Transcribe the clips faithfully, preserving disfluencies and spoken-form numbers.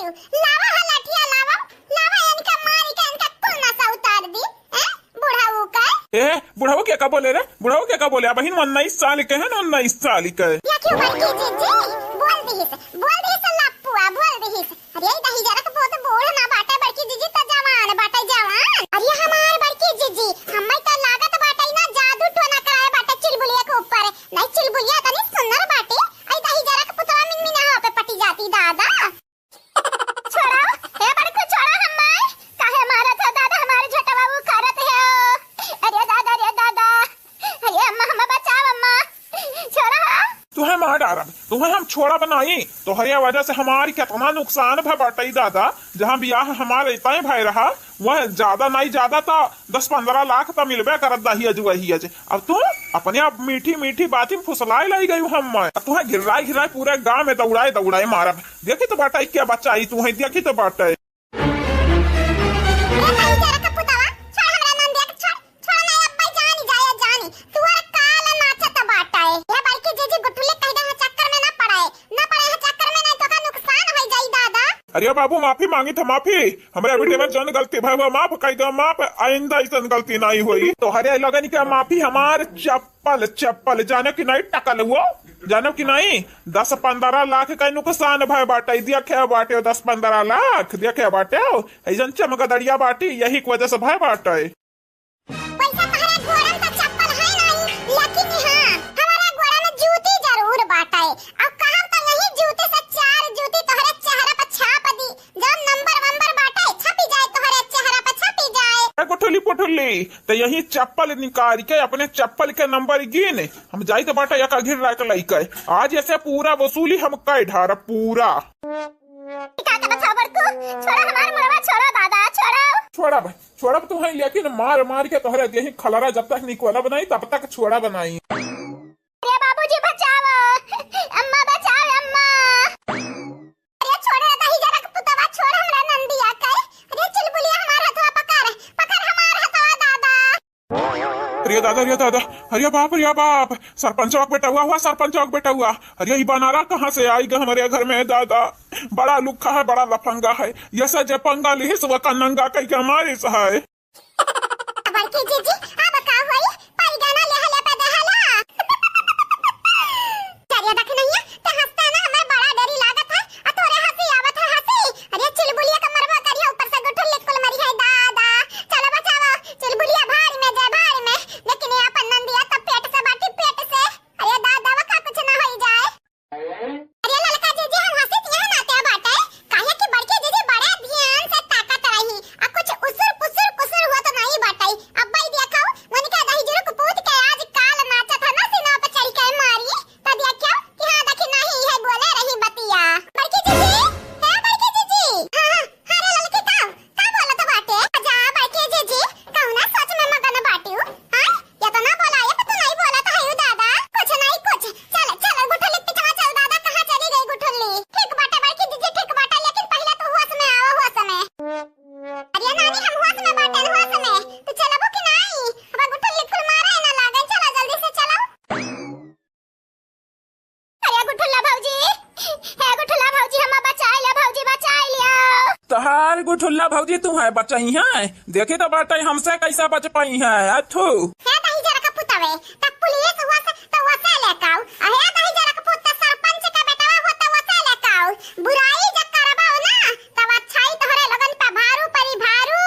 लावा है लठिया, लावा, लावा, इनका मारी के इनका कुल नशा उतार दी। ए, बुढ़ऊ का। ए, बुढ़ऊ के का बोले रे? बुढ़ऊ के का बोले? अबहिन उन्नीस साल के हैं ना, उन्नीस साल के। या क्यों बड़की जीजी? बोल दिहिस, बोल दिहिस लप्पुआ, बोल दिहिस। अरे, दही जरा के बहुत बूढ़ ना बाटे बड़की जीजी, त जवान बाटे, जवान। अरे, हमार बड़की जीजी, हम्मे त लागत बाटे ना जादू टोना कराए बाटे चुलबुलिया के ऊपर। नहीं, चुलबुलिया तनी सुंदर बाटे। आई दही जरा के पुतवा मिनमिना हो पे पटी जाती दादा। छोड़ाओ, ए बड़कू, छोड़ा हम्मे। काहे मारत हो दादा, हमारे झटवा उखाड़त हो। अरे दादा, अरे दादा, अरे अम्मा, हम्मे बचाओ अम्मा, छोड़ा। तुहे मार डारब, तुहे हम छोड़ब नाई। तोहरे वजह से हमार केतना नुकसान भय बाटई दादा। जहाँ बियाह हमार इतने भय रहा, वह ज्यादा नाई ज्यादा तो दस पन्द्रह लाख तो मिलबे करत दहियज वहियज। अब तू अपने आप मीठी मीठी बाती में फुसलाए लाई गई हम। अब तुहे घिर्राए घिर्राए पूरे गाँव में दौड़ाए दौड़ाए मारब। देखी तो बाटई क्या बच्चा आई तुहे, देखी तो बाटई। ए भाई जरा का पुतवा, छोड़ हमरा नंदिया के, छोड़, छोड़ ना, अब्बा जानी जाए जानी। तुहर काल नाचत बाटई। ए बड़की जीजी गुठुली कह दे, चक्कर में ना पड़े, ना पड़े चक्कर में, नहीं तो का नुकसान हो जाई दादा। अरे बाबू, माफी मांगी था, माफी। हमरे बेटे में जौन गलती भय हुआ, माफ कई दो, माफ, आइंदा ऐसन गलती नहीं होई। तोहरे लोगन के माफी हमार चप्पल, चप्पल, जानो कि नहीं टकलुओ, जानो कि नहीं? दस पन्द्रह लाख का नुकसान भय बाटई, देखे बाटे दस पन्द्रह लाख, देखे बाटे, ऐसन चमगदड़िया बाटी, यही की वजह से भय बाटई। पैसा तहरे गोड़न त चप्पल है नहीं, लेकिन हाँ, हमारे गोड़न जूती जरूर बाटई। अब कहब त यही जूती से चार जूती तोहरे चेहरा पर छाप दी, जौन नंबर वंबर बाटई, छपी जाए तोहरे चेहरा पर, छपी जाए। ए गुठुली पुठुली, त यही चप्पल निकाल के अपने चप्पल के नंबर गिन, हम जाइत बाटे एक घिर्रा के लइके। आज ऐसे पूरा वसूली हम कई ढारब, पूरा। का करत हो बड़कू? छोड़ा हमार मुड़वा, छोड़ा दादा, छोड़ा। छोड़ब, छोड़ब तुहे, लेकिन मार मार के तोहरे देही खलरा जब तक निकोलब नहीं, तब तक छोड़ब नहीं। अरे बाबूजी बचाओ, अम्मा बचाओ, अम्मा। अरे छोड़ रे दही जरा के पुतवा, छोड़ हमरा नंदिया के। अरे चुलबुलिया हमार हथवा पकड़, पकड़ हमार हथवा दादा। अरे दादा, अरे दादा, अरे बाप, अरे बाप, सरपंचवा के बेटवा हुआ, सरपंचवा के बेटवा। अरे ई बनारा कहाँ से आई ग हमरे घर में दादा? बड़ा लुक्खा है, बड़ा लफंगा है, ये से जे पंगा लिहिस वो का नंगा कई के मारिस है। बड़की जीजी, अब का होई? पाई गाना लेहले पे देहला। चलिया देख नैया, ते हंसता ना, हमें बड़ा डरी लागत है। आ तोरे हंसी आवत है, हंसी। अरे चुलबुलिया का मरबा करिया, ऊपर से गुठुल्ली कुल मरी है दादा। चलो बचाओ, चुलबुलिया भाड़ में जाए, भाड़ में। लेकिन ये अपन नंदिया तो पेट से बाटी, पेट से। अरे दादा, वो का कुछ ना होई जाए। अरे ललका जीजी, हम हंसित यह नाते बाटे, काहे कि बड़की जीजी बड़े ध्यान से ताकत रही, आ कुछ उसुर पुसुर कुसुर होत नहीं बाटे। अब भाई देखो, उनके दही जुरुक पूत के आज काल नाचत है ना, सीना पे चढ़ के मारी, तो देखो कि हाँ, देखी नहीं है, बोले रही बतिया। बड़की जीजी, हे बड़की जीजी, हाँ, हाँ, अरे ललकी का, का बोलत बाटे? जा बड़की जीजी, कौना सोच में मगन बाटिउ? हाँ? एतना बोलाए त तू नहीं बोलत हयू दादा। कुछ नहीं कुछ। चल, चल, गुठली पिछवा चल दादा, कहाँ चली गई गुठली? ठीक बाटे बड़की जीजी, ठीक बाटे, लेकिन पहिले तू होश में आवा, होश में। अरे नानी, हम होश में बाटेन, होश में। तू चलबू कि नहीं? अब गुठली फुल मारे ना लागे, चलो जल्दी से चलो। अरे गुठुल्ला भौजी, हे गुठुल्ला भौजी, हमा बचाई ले भौजी, बचाई लियो। तोहार गुठुल्ला भौजी तू है बचाई है, देखी तो बाटे हमसे कैसा बच पाई है। अथू। हे दही जरा का पुतवे, त पुलिस हुआ से त वसे लेकाऊ, आ हे दही जरा का पुत त सरपंच का बेटवा हुआ त वसे लेकाऊ। बुराई जब करबो ना, तब अच्छाई तोहरे लोगन पे भारू परी भारू।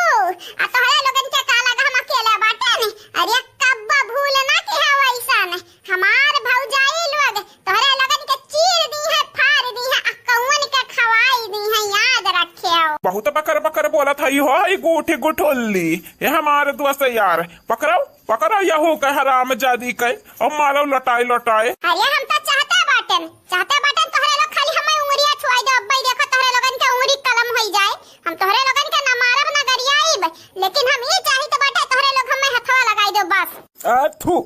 आ तोहरे लोगन के का लगा हम अकेले बाटे ने? अरे कब्बा भूल ना कि है वैसन। हमार भौजाई लोग तोहरे लोगन के चीर दी है, फाड़ दी है, आ कौवन के खवाई दी है, याद रखेउ। बहुत बकर बकर बोलत हई हो, ई गूठी गुठुल्ली। ये हमार दोस्त यार, पकड़ो, पकड़ो यहू के हरामजादी के, और मारो लटाई लटाई। अरे हम तो चाहते बाटन, चाहते बाटन तोहरे लोग खाली हमें उंगलियां छुआई दो। अब्बई देखो तोहरे लोगन के उंगली कलम होई जाए। हम तोहरे लोगन के ना मारब ना गरियाइब, लेकिन हम ई चाहित बाटे तोहरे लोग हमें हथवा लगाई दो बस। आ, थू।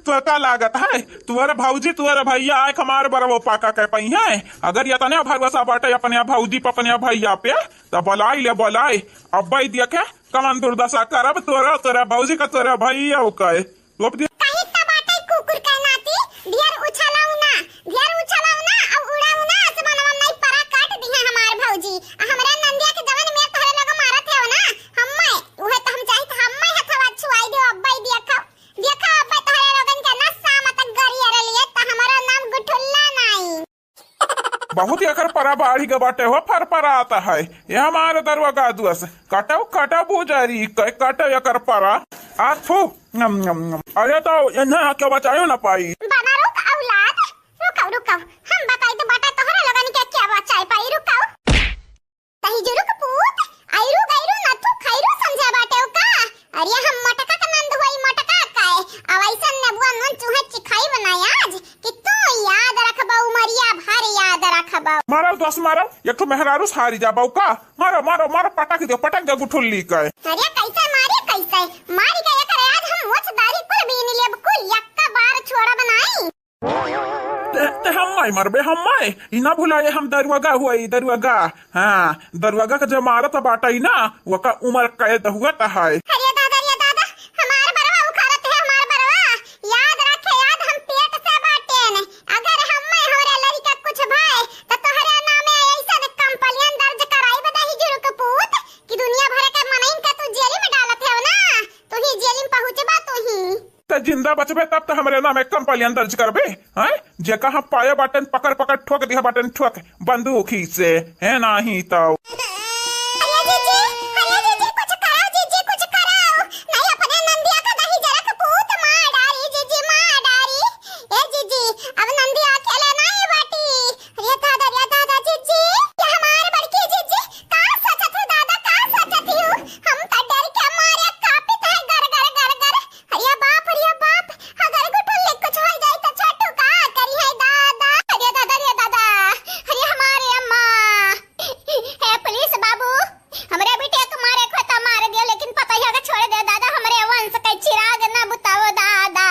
तो का लागत है, तुअर भौजी, तुअर भैया आए हमार बरवो पाका के पई है। अगर यतने भरोसा बाटे अपने भौजी पे, अपने भैया पे, तो बोलाई ले, बोलाई। अब्बई देखे कमन दुर्दशा करब तोरा, तोरा भौजी का, तोरा भैया का। कहीं त बाटे कुकुर के नाती, ढेर बहुत एकर परा बाढ़ि गे बाटे हो, फरफरात है। ये हमारे दरुआ गादुआ से। कटव, कटव बुजरी, कै कटव एकर परा। आ थू, नम, नम, नम। अरे तो इन्हें के बचायो ना पाई। बना रुक औलाद, रुकौ, रुकौ। हम बताई तो बाटे तोहरे लोगन के के बचाए पाई, रुकौ। तही जुरुक पूत, आइरु गइरु नथु खइरु समझा बाटे का? अरे हम मोटका के नंद होई मोटका का है। अब ऐसन नेबुआ नून चूहे चिखाई बनाई आज कि तू याद रखबा, उमरिया भर याद रखबा। मारो दोस्त मारो, एक ठो मेहरारू सारी जाबा का। मारो, मारो, मारो, पटक दे, पटक दे गुठुल्ली का। अरे कैसे मारी, कैसे? मारी के एकर आज हम मोछ दाढ़ी कुल बीन लेब, कुल यक्का बार छोड़ब नाई। ते, ते हम्माई मरबे, हम्माई। ई ना भुलाए हम दरुआगा हुआ, ई दरुआगा। हाँ, दरुआगा के जो मारत बाटा ई ना, ओका उमर कैद हुआ त है। अरे दादा, रे दादा, हमार बरवा उखाड़त है, हमार बरवा। याद रखे, याद हम पेट से बाटेन। अगर हम्मे हमरे लड़का कुछ भय, त तोहरे नामे ऐसन complain दर्ज कराई बदाही जुरुक पूत कि दुनिया भर के मनइन के तू जेल में डालत है ना, तू ही जेल में पहुँचबा तू ही। त जिंदा बचबे तब त हमरे नामे complain दर्ज करबे, हैं? जेका हम पाए बाटेन पकड़ पकड़ ठोक दिहा बाटेन ठोक बंदूक ही से, है नाही तो। अरे जीजी, अरे जीजी, कुछ कराओ जीजी, कुछ कराओ। नहीं अपने नंदिया का दही जरक पूत मार डारी जीजी, मार डारी। ए जीजी, अब नंदिया अकेले नहीं बाटी। अरे दादा, रे दादा जीजी, ये हमार बड़की जीजी, का सोचत हो दादा, का सोचत हो? हम त डर के मारे कांपित है गर गर गर गर। अरे बाप, अरे बाप, अगर गुठुल्ली कुछ हो जाए तो छोटू का करी है दादा? अरे दादा, अरे दादा, अरे हमारे अम्मा। हे पुलिस बाबू, हमरे बिटिया के मारे को तो मार दियो, लेकिन पतोहिया के छोड़ दे दादा, हमरे वंश के चिराग ना बुताओ दादा।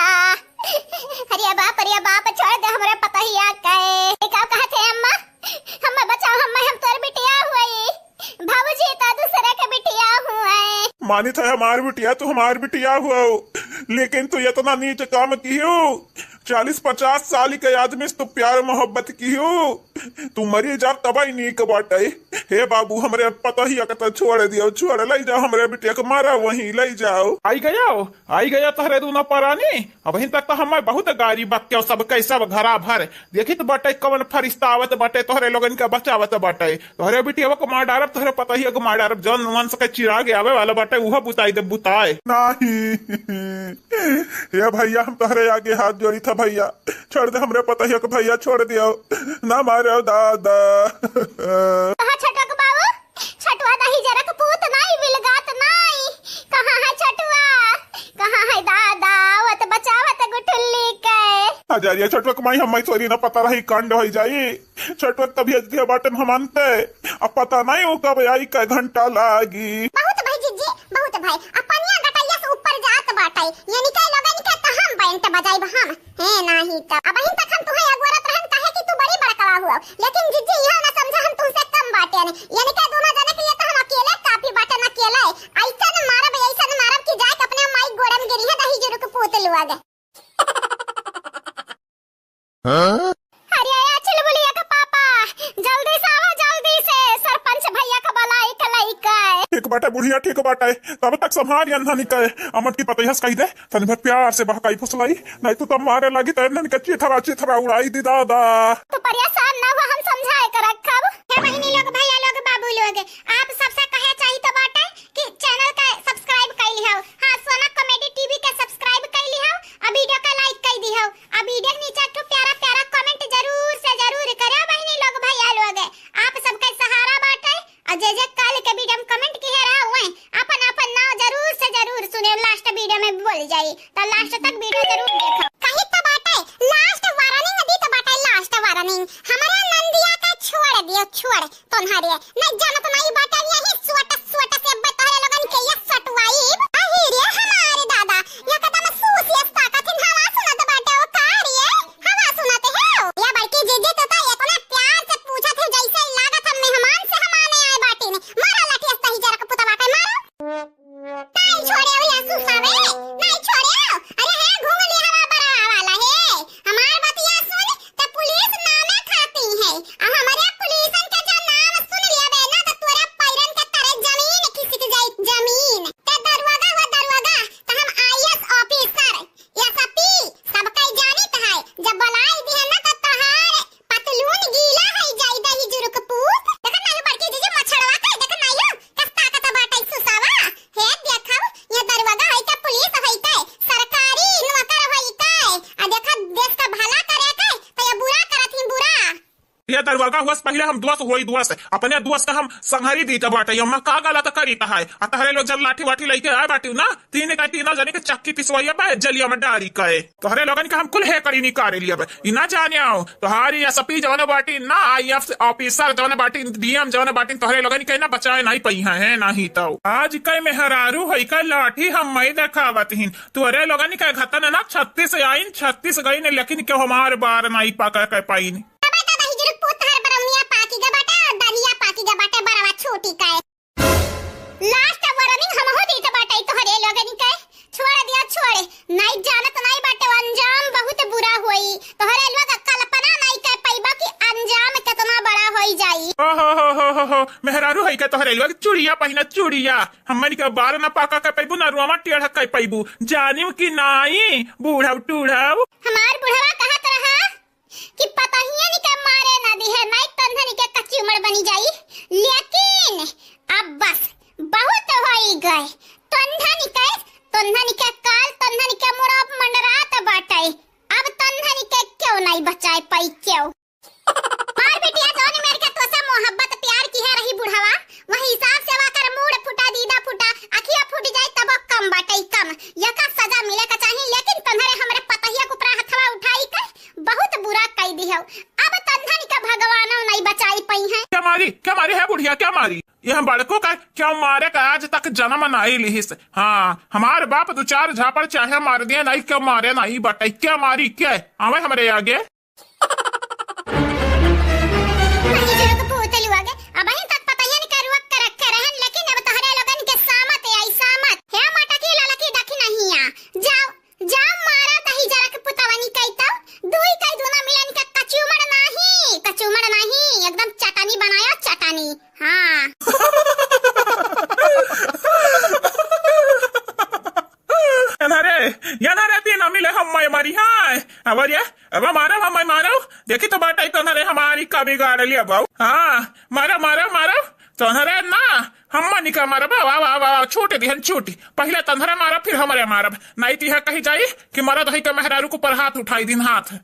अरे बाप, अरे बाप, छोड़ दे हमरे पतोहिया के। ये का कहत है अम्मा? हम्मे बचाओ, हम्मे, हम तोर बिटिया हुई। बाबूजी तो दूसरे के बिटिया हुए। मानित है हमार बिटिया, तू हमार बिटिया हुआ हो, लेकिन तू इतना नीच काम कियो। चालीस पचास साल के आदमी से तू प्यार मोहब्बत कियो, तू मरी जा तबई नीक बाटे। हे बाबू, हमरे पतोहिया के तो छोड़ दियो, छोड़, ले जाओ हमरे बिटिया के, मारा वहीं, ले जाओ। आई गयो, आई गयो तोहरे दूनो परानी। अबहिन तक तो हम्मे बहुत गारी बक्यो, सब के सब घरा भर। देखित बाटे कवन फरिश्ता आवत बाटे, तोहरे लोगन के बचावत बाटे। तोहरे बिटिया के मार डारब, तोहरे पतोहिया के मार डारब, जौन वंश के चिराग आवे वाला बाटे, उहो बुताई दे बुताए। नाही। हे भैया, हम तोहरे आगे हाथ जोड़ी था भैया, छोड़ दे हमरे पतोहिया के भैया, छोड़ दियो, ना मारो दादा। कहाँ छटक बाबू? छटुआ दही जरक पूत नाई, विलगात नाई। कहाँ है छटुआ? कहाँ है दादा? आवत बचावत गुठुल्ली के। हजारिया छटुआ के माई, हम माई सोरी ना पता रही, कांड होई जाई। छटुआ तभी अजदिया बाटन हम आनते। अब पता नहीं वो कब आई, कै घंटा लागी। बहुत भाई जीजी, बहुत भाई। अब पनिया गटैया से ऊपर जात बाटे। यानी के लोगन के तो हम बैंड बजाइब हम। हे नाही त। अबहिन तक हम तुहे अगोरत रहन, काहे कि तू बड़ी बड़कवा हुआ। लेकिन जीजी, इहो ना समझा हम तुहसे कम बाटेन। यानी के दोनों जने के लिए तो हम अकेले काफी बाटेन, अकेले। ऐसन मारब, ऐसन मारब कि जाके अपने माई गोड़न गिरी है, दही जुरुक पूत लुआ गे। हाँ? अरे, अरे, चुलबुलिया के पापा, जल्दी से आवा, जल्दी से, सरपंच भैया के बलाई के लइके। ठीक बाटे बुढ़िया, ठीक बाटे, तब तक संभाल यंधन के। अमट की पतैहस कही दे, तनी भर प्यार से बहकाई फुसलाई, नहीं तो तब मारे लागी तो इन्हन के चिथरा चिथरा उड़ाई दी दादा। तू परेशान ना हुआ, हम समझाए के रखब। हे बहिनी लोग, भैया लोग, बाबू लोग, आप सबसे कहे चाहित बाटे कि channel के subscribe कइ लिहो। हाँ, सोना comedy TV के subscribe कइ लिहो और video के like कइ दिहो। और video के नीचे एक ठो प्यारा प्यारा comment जरूर से जरूर करो बहिनी लोग, भैया लोग। आप सबके सहारा बाटे। और जे जे काल के video में comment किहे रहा हुए, अपन अपन नाव जरूर से जरूर सुने, last video में बोल जाई, तो last तक video जरूर देखो। कही तो बाटे, last warning दी तो बाटे, last warning। हमारे नंदिया का छोड़ दियो, छोड़, तोन्हरे नहीं जानत नहीं बाटे, यही सोट सोट से बतोहरे लोगन के ये सटवाई। अही रे हमारे दादा, एकदम सूस ये ताकत हवा सुनत बाटे, ओ का रे? हवा सुनत है? ये बड़की जीजी तो, तो इतना प्यार से पूछत है जैसे लागत हम मेहमान से हमाने आए बाटी ने। मारा लाठी अस्ता ही जरा पुता बाटे, मारो। नहीं छोड़े हो या सुसावे, नहीं छोड़े हो। अरे हे घुंगली हवा बड़ा वाला है। हमार बतिया सुन, त पुलिस नामे खाती है। आ हमरे पुलिसन के जो नाम सुन लिया बे ना, त तोरा दरुआ हुअस, पहिले हम दुअस होई दुअस, अपने दुअस का हम संहरी दीत बाटे, अम्मा का गलत करीत है। आ तहरे लोग जब लाठी वाठी लइके आए बाटी ना, तीन का तीनों जने के चक्की पिसवाइया बा, जलिया में डारी कहे। तोहरे लोगन के हम कुल हे करी निकारे लिया बा। ई ना जाने आओ, तोहारी एसपी जौन बाटी ना, आईएएस ऑफिसर जौन बाटी, डीएम जौन बाटी, तोहरे लोगन के ना बचाए नहीं पइहैं, है नहीं तो। आज कई मेहरारू होई का लाठी हम मई देखावत हिन। तोहरे लोगन के घतन ना छत्तीस आइन, छत्तीस गइन, लेकिन केहू हमार बार नहीं पकड़ के पाइन। तबे तो दहिजरू पूत तोहर बरौनिया पाकी गे बाटे और दरिया पाकी गे बाटे, बरवा छूटी के। लास्ट वार्निंग हमहू दीत बाटे तोहरे लोगन के। छोड़ दिया, छोड़। नाई जानत नाई बाटे, अंजाम बहुत बुरा होई। तोहरे लोग कल्पना नाई कर पाइबा कि अंजाम कितना बड़ा होई जाई। ओ हो हो हो हो हो, मेहरारू होई के तोहरे लोग चूड़िया पहिना, चूड़िया। हमन के बार ना पाका कर पाइबू, ना रोमा टेढ़ा कर पाइबू। जानिम कि नाई, बूढ़ऊ टूढ़ऊ। हमार बुढ़वा कहत रहा कि पतहियन के मारे ना दिहे, नाई तोन्हन के कच्ची उमर बनी जाई। लेकिन अब बस, बहुत होई गए। तोन्हन के, तोन्हन के काल, तोन्हन के मुड़ा मंडरात बाटे। अब तोन्हन के केहू नाई बचाए पाई, केहू। हमार बिटिया जौन मेर के तोसे मोहब्बत प्यार किहे रही बुढ़वा, वही हिसाब से वाकर मूड़ फूटा, दीदा फूटा, अखिया फूट जाए तबो कम बाटे, कम। यका सजा मिले के चाही, लेकिन तोन्हरे हमरे पतहिया के ऊपरा हथवा उठाई के बहुत बुरा कई दिहौ। अब तोन्हन के भगवानो नाई बचाई पइहैं। क्या मारी, क्या मारी है बुढ़िया, क्या मारी? यह बड़को का क्या मारे का आज तक जन्म नाई लिहिस। हाँ, हमार बाप दो चार झापड़ चाहे मार दिए, नाई क्या मारे नाई बटे, क्या मारी, क्या आवे हमरे आगे? वही जो लोग पूतल हुआ गे, अबहीं तक पतहियन के रुअक के रखे रहन, लेकिन अब तोहरे लोगन के सामत आई, सामत। हे मटकी ललकी दखिनहिया, जाओ, जाओ मारा दहिजरा के पुतवनी कई तो, दुई कई दूना मिलन के कचूमर नाही, कचूमर नाही, एकदम चटनी बनायो, चटनी। हाँ। एन्हरे, एन्हरे तीन मिले हम मैं मरी, हाँ। अब ये, अब मारो, हम मैं मारो। देखी तो बाटे तोहरे हमारी का बिगाड़ लिया बाऊ। हाँ, मारो, मारो, मारो। तोहरे ना, हम मनी का मारब, वाह, वाह, वाह, वाह, छूट दिहन, छूट। पहिले तोहरे मारब, फिर हमरे मारब। नाई तो यह कही जाई कि मरद है के मेहरारू के ऊपर हाथ उठाई दिन हाथ।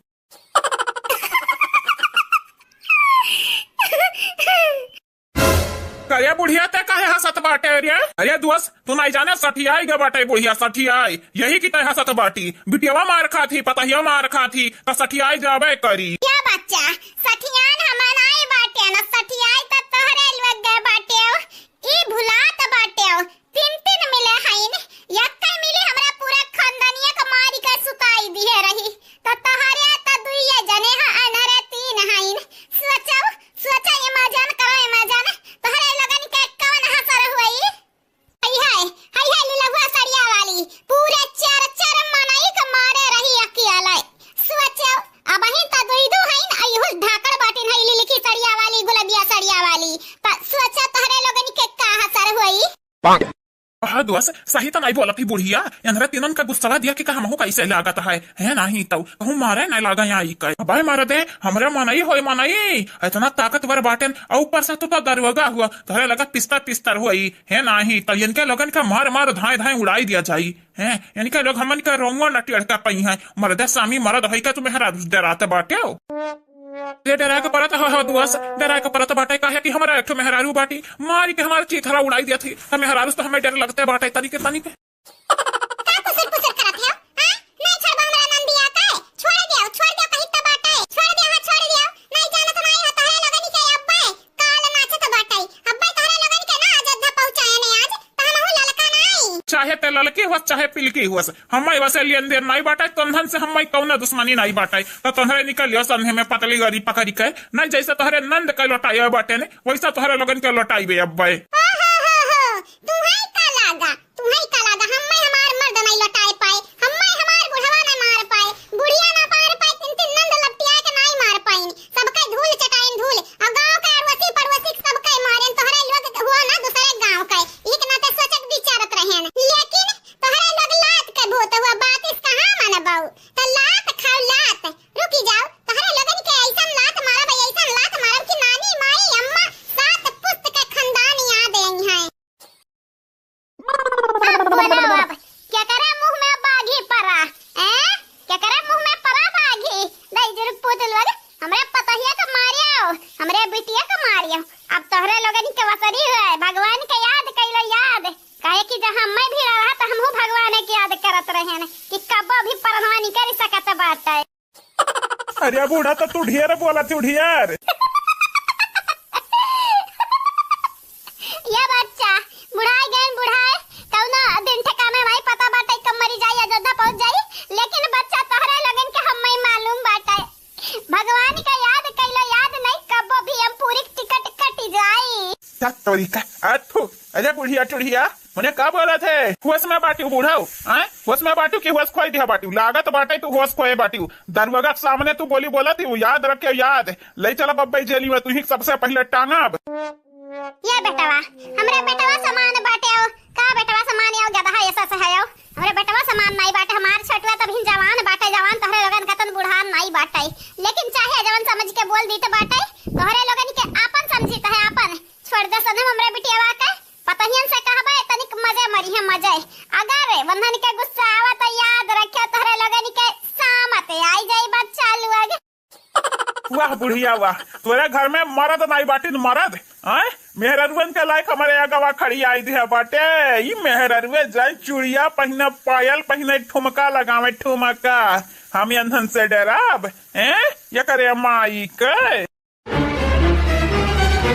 अरे बुढ़िया, ते काहे हंसत बाटे रे? अरे दोस्त, तू नाई जाने, सठियाई गे बाटे बुढ़िया, सठियाई। यही की ते हंसत बाटी। बिटियावा मार खात ही, पतहिया मार खात ही, त सठियाई जाबे करी। क्या बच्चा, सठियान हम नाई बाटे न, सठियाई त तोहरे लोग गे बाटे। ई भुलात बाटे, तीन तीन मिले हईन, यक्कै मिली हमरा पूरा खानदानिया के मारी के सुताई दिहे रही। त तोहरे त दुइये जने ह, अनरे तीन हईन। सोचो, सोचो, इमेजिन करो, इमेजिन, तोहरे लोगन के कौन असर होई? हई है, हई है लीलहुआ सड़िया वाली, पूरे चार चार मनई के मारे रही अकेले। सोचो, अबहीं त दुई दू हईन, अइहुल धाकड़ बाटिन, हई लिलकी सड़िया वाली, गुलबिया सड़िया वाली। त सोचो तोहरे लोगन के का असर होई? हाँ दोस्त, सही त नाई बोलत ही बुढ़िया, एनरे तीनन का गुस्सवा दिया कि का हमहू कैसे लागत है, है नाही तौ, कहूँ मारे नाई लागा आई के। अबे मरदे, हमरे मनई होए मनई, इतना ताकतवर बाटेन, और ऊपर से तू तो दरोगा हुआ, तोहरे लगा पिस्तर पिस्तर होई, है नाही तौ, इनके लोगन का मार मार धाए धाए उड़ाई दिया जाई, हैं, इनके लोग हमन का रोंगो न टेढ़का पइहैं, मरदे सामी मरद होई का तू मेहरारू डरात बाटे हो। ये डराए के परत हो, हो दुआस, डराए के परत बाटे, काहे कि हमरा एक ठो मेहरारू बाटी, मारी के हमार चीथरा उड़ाई दिया थी, त मेहरारू से तो हमें डर लगते बाटे, तनी के, तनी के। का कुसुर पुसुर करत हो, हाँ? नहीं छोड़बा हमरा नंदिया के? छोड़ दियो, छोड़ दियो, कहित त बाटे, छोड़ दियो, हाँ, छोड़ दियो, नहीं जानत नहीं हो, तोहरे लोगन के अब्बे काल नाचत बाटे, अब्बे तोहरे लोगन के ना अयोध्या पहुँचाए ने आज, त हमहू ललका नहीं। चाहे ते ललकी हुअस, चाहे पिलकी हुअस, हम्मे वसे लेन देन नाई बाटे, तोन्हन से हम्मे कौनो दुश्मनी नाई बाटे। त तोहरे निकलियो संधे में पतली गरी पकड़ी के, नाई जैसे तोहरे नंद के लौटायो बाटे ने, वैसा तोहरे लोगन के लौटाइबे अब्बे। हो, हो, हो, हो, तुहई का लागा, तुहई का लागा, हम्मे हमार मर्द नाई लौटाए पाए, हम्मे हमार बुढ़वा नाई मार पाए, बुढ़िया ना मार पाए, तीन तीन नंद लपटिया के नाई मार पाइन, सबके धूल चटाइन धूल, और गाँव के अड़ोसी पड़ोसी सबके मारेन, तोहरे लोग हुआ ना दूसरे गाँव के, एक नाते सोचत विचारत रहेन, लेकिन तोहरे लोग लात के भूत हुआ, बातिस कहाँ मानबऊ? त लात खाओ लात। रुकी जाओ, तोहरे लोगन के ऐसन लात मारब, ऐसन लात मारब कि नानी, माई, अम्मा, सात पुस्त के खानदान याद आई हैं। अब बोला, बाटे। अरे बूढ़ा, तो तू ढेर बोलत हू, ढेर। ये बच्चा, बुढ़ाई गए, बुढ़ाई, कौनो दिन ठिकाना नहीं पता बाटे, कब मरी जाई, अयोध्या पहुँच जाई, लेकिन बच्चा तोहरे लोगन के हम्मे मालूम बाटे। भगवान का याद कैलो, याद नहीं, कबो भी हम पूरी टिकट कट जाई। क्या तरीका, आ, थू, अरे बुढ़िया टुढ़िया, उन्हें का बोलत है? होश में बाटू बूढ़ऊ, हैं? होश में बाटू कि होश खोए दिया बाटू? लागत बाटे तू होश खोए बाटू। दरुआ के सामने तू बोली बोलत ही, याद रखे याद। ले चला बब्बई जेली में, तू ही सबसे पहले टांगब। ये बेटवा, हमरे बेटवा समान बाटे हो। का बेटवा समान हो, गदहा ऐसा से है हो? हमरे बेटवा समान नहीं बाटे, हमार छोटुआ तब ही जवान बाटे, जवान तोहरे लोगन कतन बुढ़ान नहीं बाटे। लेकिन चाहे जवन समझ के बोल दी तो बाटे, तोहरे लोगन के आपन समझी तो है आपन। छोड़ दे सनम हमरे बिटियावा के, पतहियन से कहबे तनिक मजे मरी है मजे। अगर वंदन के गुस्सा आवा तो याद रखे तोहरे लोगन के सामत आई जाई बच्चा लोग। वाह बुढ़िया वाह, तोरे घर में मरद नाई बाटिन मरद, हैं? मेहररुअन के लायक हमारे अगवा खड़ी आई दिया बाटे। ई मेहररुए जाए चूड़िया पहिने, पायल पहिने, ठुमका लगावे ठुमका। हम एन्हन से डराब, हैं? ये करे माई के।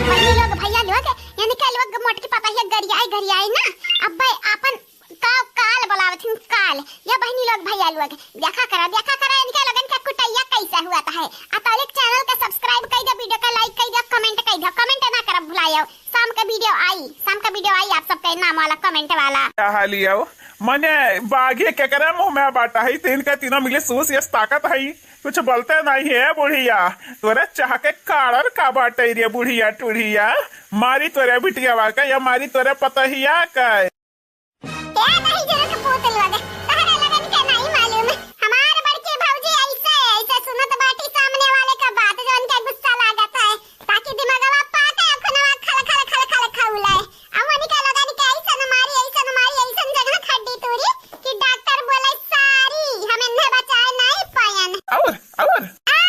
बहिनी लोग, भैया लोग, इनके लोग मोटकी पतहिया गरियाई गरियाई ना, अब्बे आपन का काल बोलावत हिन, काल। ये बहिनी लोग, भैया लोग, देखा करा, देखा करा इनके लोगन का कुटैया कैसे हुआ था है। आ तौलिक channel के subscribe कर दे, video का like कर दे, comment कर दे, comment ना करब भुलायो। शाम का video आई, शाम का video आई आप सबके नाम वाला comment वाला। क्या हाल ही हो? मने बाघे केकरे मुंह में बाटा है, तीन के तीनों मिले सूस यस ताकत है। कुछ बोलते नहीं है बुढ़िया, तोरे चाह के कारण का बाटे रे बुढ़िया टुढ़िया? मारी तोरे बिटियावा का या मारी तोरे पतहिया का? ए नहीं जरूरत पूत लोग, तहरे लगन के नहीं मालूम। हमार बड़की भौजी ऐसे, ऐसे सुनत बाटी सामने वाले का बात, जो उनके गुस्सा लागत है, ताकि दिमागवा पाटे अखनवा खल खल खल खल खौले। अमनी के लोगन के ऐसन मारी, ऐसन मारी, ऐसन जगह खड्डी तूरी कि डॉक्टर बोले, "सारी, हम इन्हें बचाए नहीं पायन।" और, और? आ,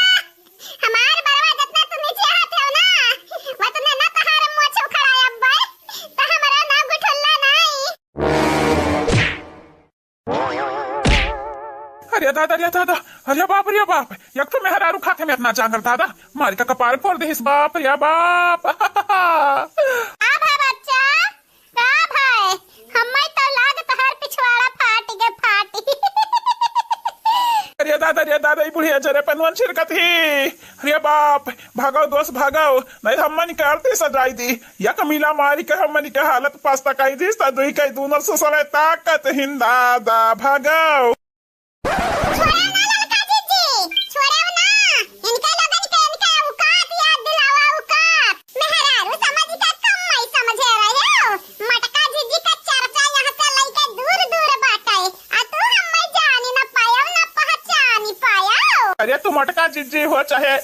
हमार बड़वा जितना तू नीचे हाथ हो ना, वतने ना तहार मोछ उखड़ाए अब्बे, त हमरा ना गुठुल्ला नहीं। अरे दादा, अरे दादा, अरे बाप, अरे बाप, एक ठो मेहरारू खाते में इतना जांगर दादा, मारी का कपार फोड़ देहिस बाप, अरे बाप। आ भा बच्चा, का भाई, हम्मे तो लाग तोहार पिछवाड़ा फाट गे फाटी। अरे दादा, अरे दादा, ई बुढ़िया जरे पनवन छिड़कत ही। अरे बाप, भागो दोस्त, भागो, नहीं तो हमनी के अर्थी सजाई दी। या कमीला मारी के हमनी के हालत पस्ता कई दी, सा दुई कई दूनो ससुरे ताकत हिंदा दा भागो। छोड़ा ना ललका जीजी, छोड़ेव ना। इनके लोगन के इनके औकात याद दिलावा, औकात। मेहरारू समझ के कम मई समझे रहे हो। मटका जीजी का चर्चा यहाँ से लइके दूर दूर बाटे। आ तू हम्मे जानी न पायव, न पहचानी पायव। अरे तू मटका जीजी हो चाहे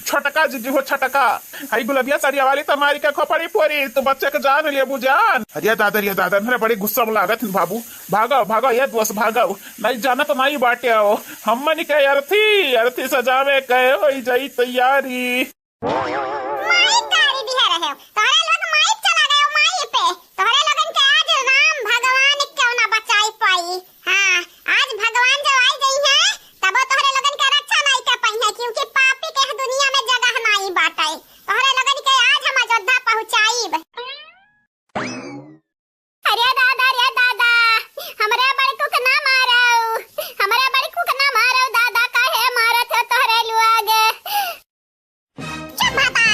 छोटका जीजी हो, छोटका। हई गुलबिया सरिया वाली तमारी के खोपड़ी फोरी, तू बच्चे के जान लेबू जान। अरे दादा, अरे दादा, मेरा बड़ी गुस्सा में लागत है बाबू। भागो, भागो, ये दोस्त भागो। नहीं जाना तो नहीं बाटे हो। हमनी के अर्थी, अर्थी सजावे के होई जाई तैयारी। माई गारी दिहे रहे हो। तोहरे लोग माई चला गए हो, माई पे। तोहरे लोगन के आज राम भगवान क्यों ना बचाई पाई। हाँ, आज भगवान जब आई गई हैं, तबो तोहरे लोगन के रक्षा नाई कर पाई हैं, क्योंकि पापी के दुनिया में जगह नाई बाटे। तोहरे लोगन के आज हम अयोध्या पहुँचाईब। अरे दादा, अरे दादा, हमरे बड़कू के ना मारो, हमरे बड़कू के ना मारो दादा, काहे मारत हो तोहरे लोग? चुप भाता,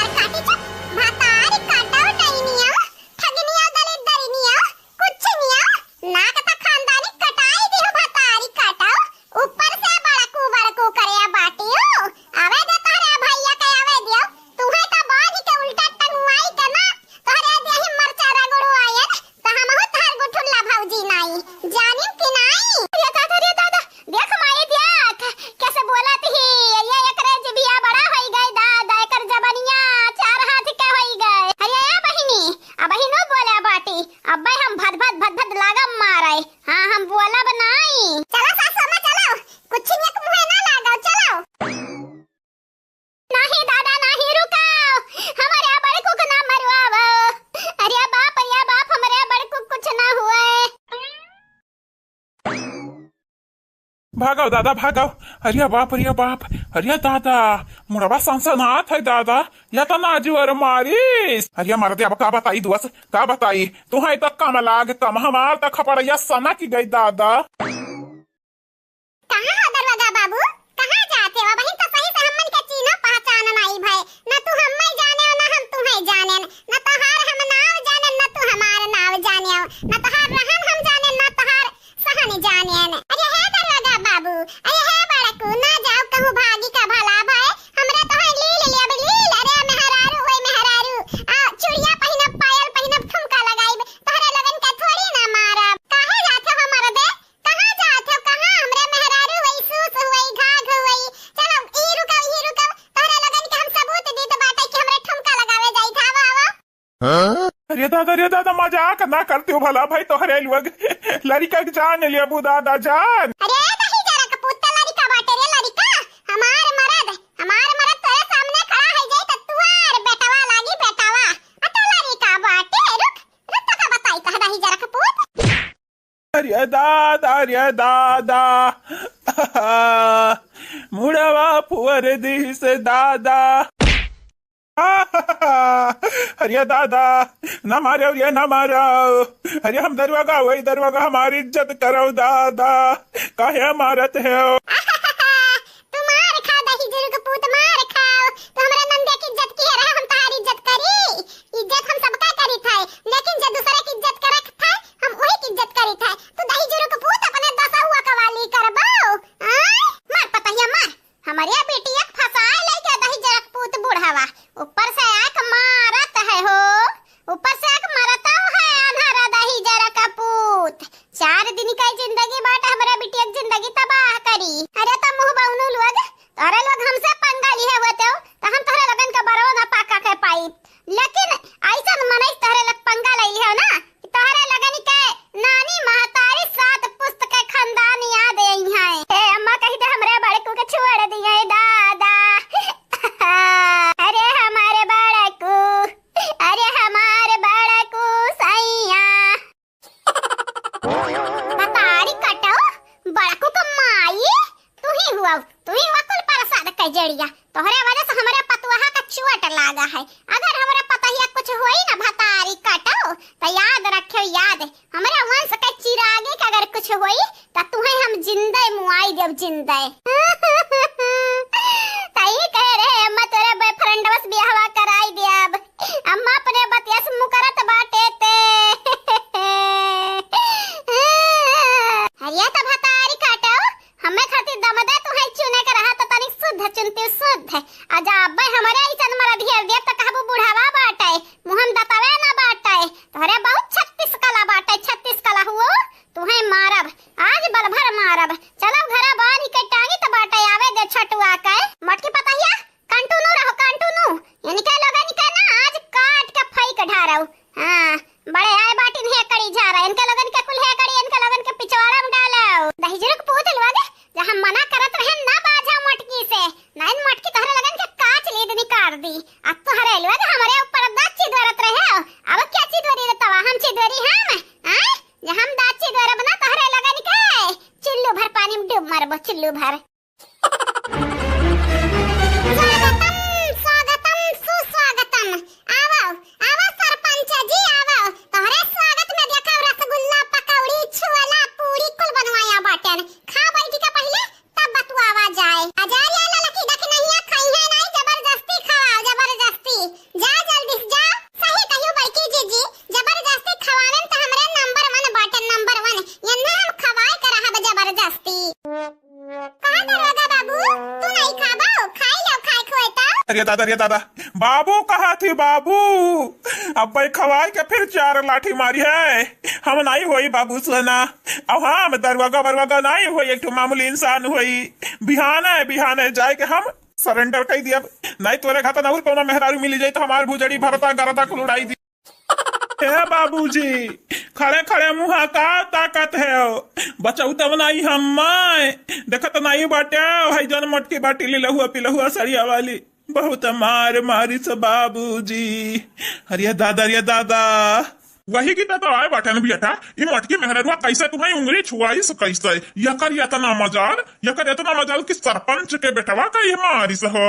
भागव दादा, भागव। अरे बाप, अरे बाप, अरे दादा, मुड़वा सनसनात है दादा, या तो ना जोर मारिस। अरे मरदे, अब का बताई दोस्त, का बताई? तुहैं तो कम लाग कम, हमार तो खपड़ैया सनक गई दादा। कहाँ हो दरोगा बाबू, कहाँ जात हो? अबहिन तो सही से हमन के चीन्हो पहचान नाई भए, न तू हम्मै जानेव, न हम तुहैं जानेन, न तोहार हम नाव जानेन, न तू हमार नाव जानेव, न तोहार रहन हम जानेन, न तोहार सहन जानेन। अरे हे दरोगा बाबू, अरे हे बड़कू, ना जाओ कहूँ भागी का भला भए, हमरे तोहैं लील लेब लील। अरे मेहरारू, ओए मेहरारू, आ चूड़िया पहिनब, पायल पहिनब, ठुमका लगाइब, तोहरे लोगन के थोड़ी ना मारब। काहे जात हो मरदे? कहाँ जात हो, कहाँ? हमरे मेहरारू होई, सूस होई, घाघ होई। चलो, इही रुकव, इही रुकव, तोहरे लोगन के हम सबूत दीत बाटे कि हमरे ठुमका लगावे जाइत। आवा, आवा। अरे दादा, अरे दादा, मजाक ना करते हो भला भाई, तोहरे लोग लड़िका के जान लेबू दादा जान। अरे दही जरा के पुत्ता लड़िका बाटे रे लड़िका, हमार मरद, हमार मरद तोरे सामने खड़ा है जाई त तुहार बेटवा लागी बेटवा। अ तो लड़िका बाटे, रुक, रुक तो का बताई कह दही जरा के पूत। अरे दादा, अरे दादा, मुड़वा फुअर दिहिस दादा। अरे दादा, ना मारो, अरे ना मारो। अरे हम दरोगा, वही दरोगा, हमारी इज्जत करो दादा, काहे मारत हो? तू मार खा दही जुरुक पूत, मार खाओ। तू हमरा नंदे की इज्जत किहे रहा, हम तोहार इज्जत करी? इज्जत हम सबका करी थे, लेकिन जे दूसरे की इज्जत करत थे, हम वही की इज्जत करी थे। तू दही जुरुक पूत अपने दसहुआ कवाली करबो? आय? मार पतहिया मार, हमरे बिटिया के फंसाए लेके दही जरा के पूत बुढ़ावा, ऊपर से आके मारत है हो। ऊपर से एक मरतौ है अनहरा दही जरा का पूत। चार दिन का जिंदगी बाटे, हमरा बिटिया के जिंदगी तबाह करी। अरे त मुंह बउनू लोग, तोहरे लोग हमसे पंगा लिहे होते हो, त हम तोहरे लोगन के बरवा ना पाका के पाई। लेकिन ऐसन मनई तोहरे लोग पंगा ले लिहे हो ना, कि तोहरे लोगन के नानी महतारी सात पुस्त के खानदान याद आई है। ए अम्मा कही थे हमरे बड़कू के छोड़ दिए दादा। अरे हमारे बड़कू, अरे हमार बड़कू सैया। बतारी कटो, बड़कू का माई, तू ही हुआ, तू ही हुआ कुल प्रसाद का जड़िया। तोहरे वजह से हमरे पतुआ का चोट लागा है। अगर हमरे पतहिया कुछ होई ना भतारी कटो, तो याद रखियो याद, हमरे वंश के चिरागे के अगर कुछ होई, त तुहे हम जिंदे मुआई देब, जिंदे। तई कहे रहे, अम्मा तोरे बॉयफ्रेंडवा से बियाहवा कराई देब। अम्मा अपने बतिया से मुकरत बाटे ते। अरे त भतारी काटो, हमें खातिर दमदे तुहे चुने के रहा त तनिक शुद्ध चुनती शुद्ध। आ जा अब्बे हमरे ऐसन मरद घेर दिया त कहबू बुढ़ावा बाटे, मुँह में दतवे ना बाटे। तोहरे बहुत छत्तीस कला बाटे, छत्तीस कला हुओ। तुहे मारब, आज बल भर मारब। चलो घरा बानी के टांगी त बाटे, आवे दे छोटुआ के। मोटकी पतहिया, कंटुनू रहो, कंटुनू। इनके लोगन के ना आज काट के फेंक ढारौ। हाँ, बड़े आए बाटिन हेकड़ी झारा। इनके लोगन के कुल हेकड़ी, इनके लोगन के पिछवाड़ा में डालौ। दहिजरू के पूत लोग, जहाँ मना करत रहे ना बाझा मोटकी से, नहीं मोटकी तोहरे लोगन के काच लीद निकाल दी। अब तोहरे लोग हमरे ऊपर दाची दरत रहे हो। अब क्या चिदवरी रे तवा, हम चिदवरी हम? आय? जे हम दाची दरब ना तोहरे लोगन के, चुल्लू भर पानी में डूब मरबो, चुल्लू भर। स्वागतम, स्वागतम, सुस्वागतम। आवो, आवो सरपंच जी, आवो। तोहरे स्वागत में देखो रसगुल्ला, पकौड़ी, छोला, पूरी कुल बनवाया बाटेन। खा बैठ के पहिले, तब बतुआवा जाए। अजारिया ललकी डकनहिया खइहे नाई, जबरदस्ती खवाओ, जबरदस्ती। जा जल्दी से जा। सही कहियो बड़की जीजी, जबरदस्ती खवावे में त हमरे नंबर वन बाटे, नंबर वन। यन्ना हम खवाए के रहब जबरदस्ती। कहा दरोगा बाबू, तू नहीं खाबो? खाई लो, खाए खोए तो। अरे दादा, अरे दादा, बाबू कहा थी बाबू? अब भाई खवाए के फिर चार लाठी मारी है। हम नहीं होई बाबू सोना। अब हम दरोगा बरोगा नहीं होई, एक ठो मामूली इंसान होई। बिहाने, बिहाने जाए के हम सरेंडर कई दिया, नहीं तोरे घातन और कोनो मेहरारू मिली जाई तो हमार भुजड़ी भरता गरदा कुल उड़ाई दी। ए बाबूजी, खड़े खड़े मुँहा का ताकत है? बचाऊ तब नहीं हम माय, देखत नहीं बाटे, भाई जन मोटकी बाटी लीलहुआ पिलहुआ सड़िया वाली, बहुत मार मारी से बाबूजी। अरे दादा, अरे दादा, वही की तो आए बाटे न बेटा, ई मोटकी मेहररुआ कैसे तुम्हें उंगली छुआइस कैसे? यकर एतना मजाल, यकर एतना मजाल कि सरपंच के बेटवा का ये मारिस हो।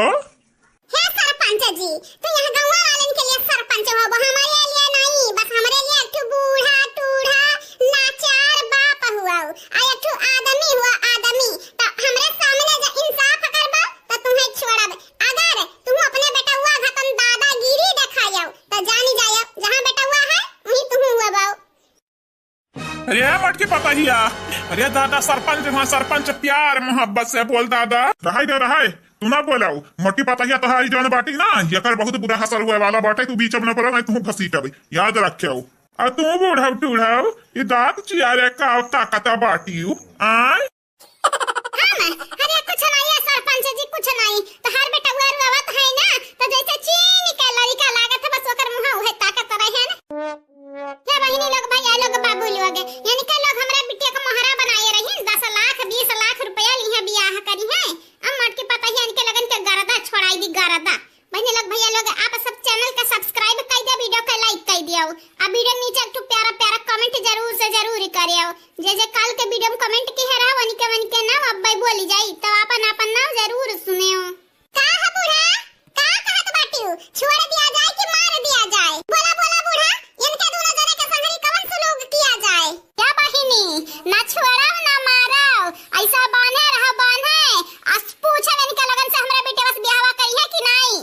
हे सरपंच जी, तू यह गौवा वालन के लिए सरपंच होबो, हमरे लिए नहीं, बस हमरे लिए एक ठो बूढ़ा टूढ़ा लाचार बाप हुआ, आ एक ठो आदमी हुआ, आदमी। तो हमरे सामने जे इंसाफ करबो, तो तुम्हें छोड़ब। अगर तुम अपने बेटवा घतन दादागिरी देखायव, तो जानी जायव, जहाँ बेटवा है, वहीं तुम हुआ बाऊ। अरे मोटकी पतहिया, अरे दादा सरपंच हुआ, सरपंच प्यार मोहब्बत से बोल दादा। रहाई दे रहाई, तू ना बोलाऊ। मोटकी पतहिया तोहारी जौन बाटी ना, यकर बहुत बुरा असर हुए वाला बाटे, तू बीच में न पड़ा, नहीं तू घसीटबे, याद रख्याऊ। आ तू बूढ़ऊ टूढ़ऊ, ई दांत चियारे का ताकत बाटियू, आय? हम? अरे कुछ नहीं है सरपंच जी, कुछ नहीं। तोहार बेटवा रोवत है ना, तो जैसे चीनी के लड़का लागत है, बस ओकर मुंह उहे ताकत रहे ना। हे बहिनी लोग, भैया लोग, बाबू लोग, इनके लोग हमरा बिटिया के मोहरा बनाए रही, दस लाख, बीस लाख रुपया लिहे बियाह करी है। अब मोटकी पतहिया इनके लगन के गरदा छोड़ाई दी, गरदा। बहिनी लोग, भैया लोग, आप सब channel का subscribe कर दिया, video का like कर दिया। अब video नीचे एक ठो प्यारा प्यारा comment जरूर से जरूर करियो। जे जे काल के video में comment किहे रहा, वनिके वनिके नाम अब्बे बोली जाई, तो आपन आपन नाम जरूर सुनेओ। का है बूढ़ा, का कहत बाटियो? छोड़ दिया जाए कि मार दिया जाए? बोला बोला बूढ़ा, इनके दोनों जने के संगरी कवन सुलूक किया जाए? क्या बहिनी, ना छोड़ाओ ना माराओ, ऐसा बान्हे रहा बान्हे। आज पूछब इनके लगन से हमरा बेटवा से बियाहवा करिहे कि नहीं?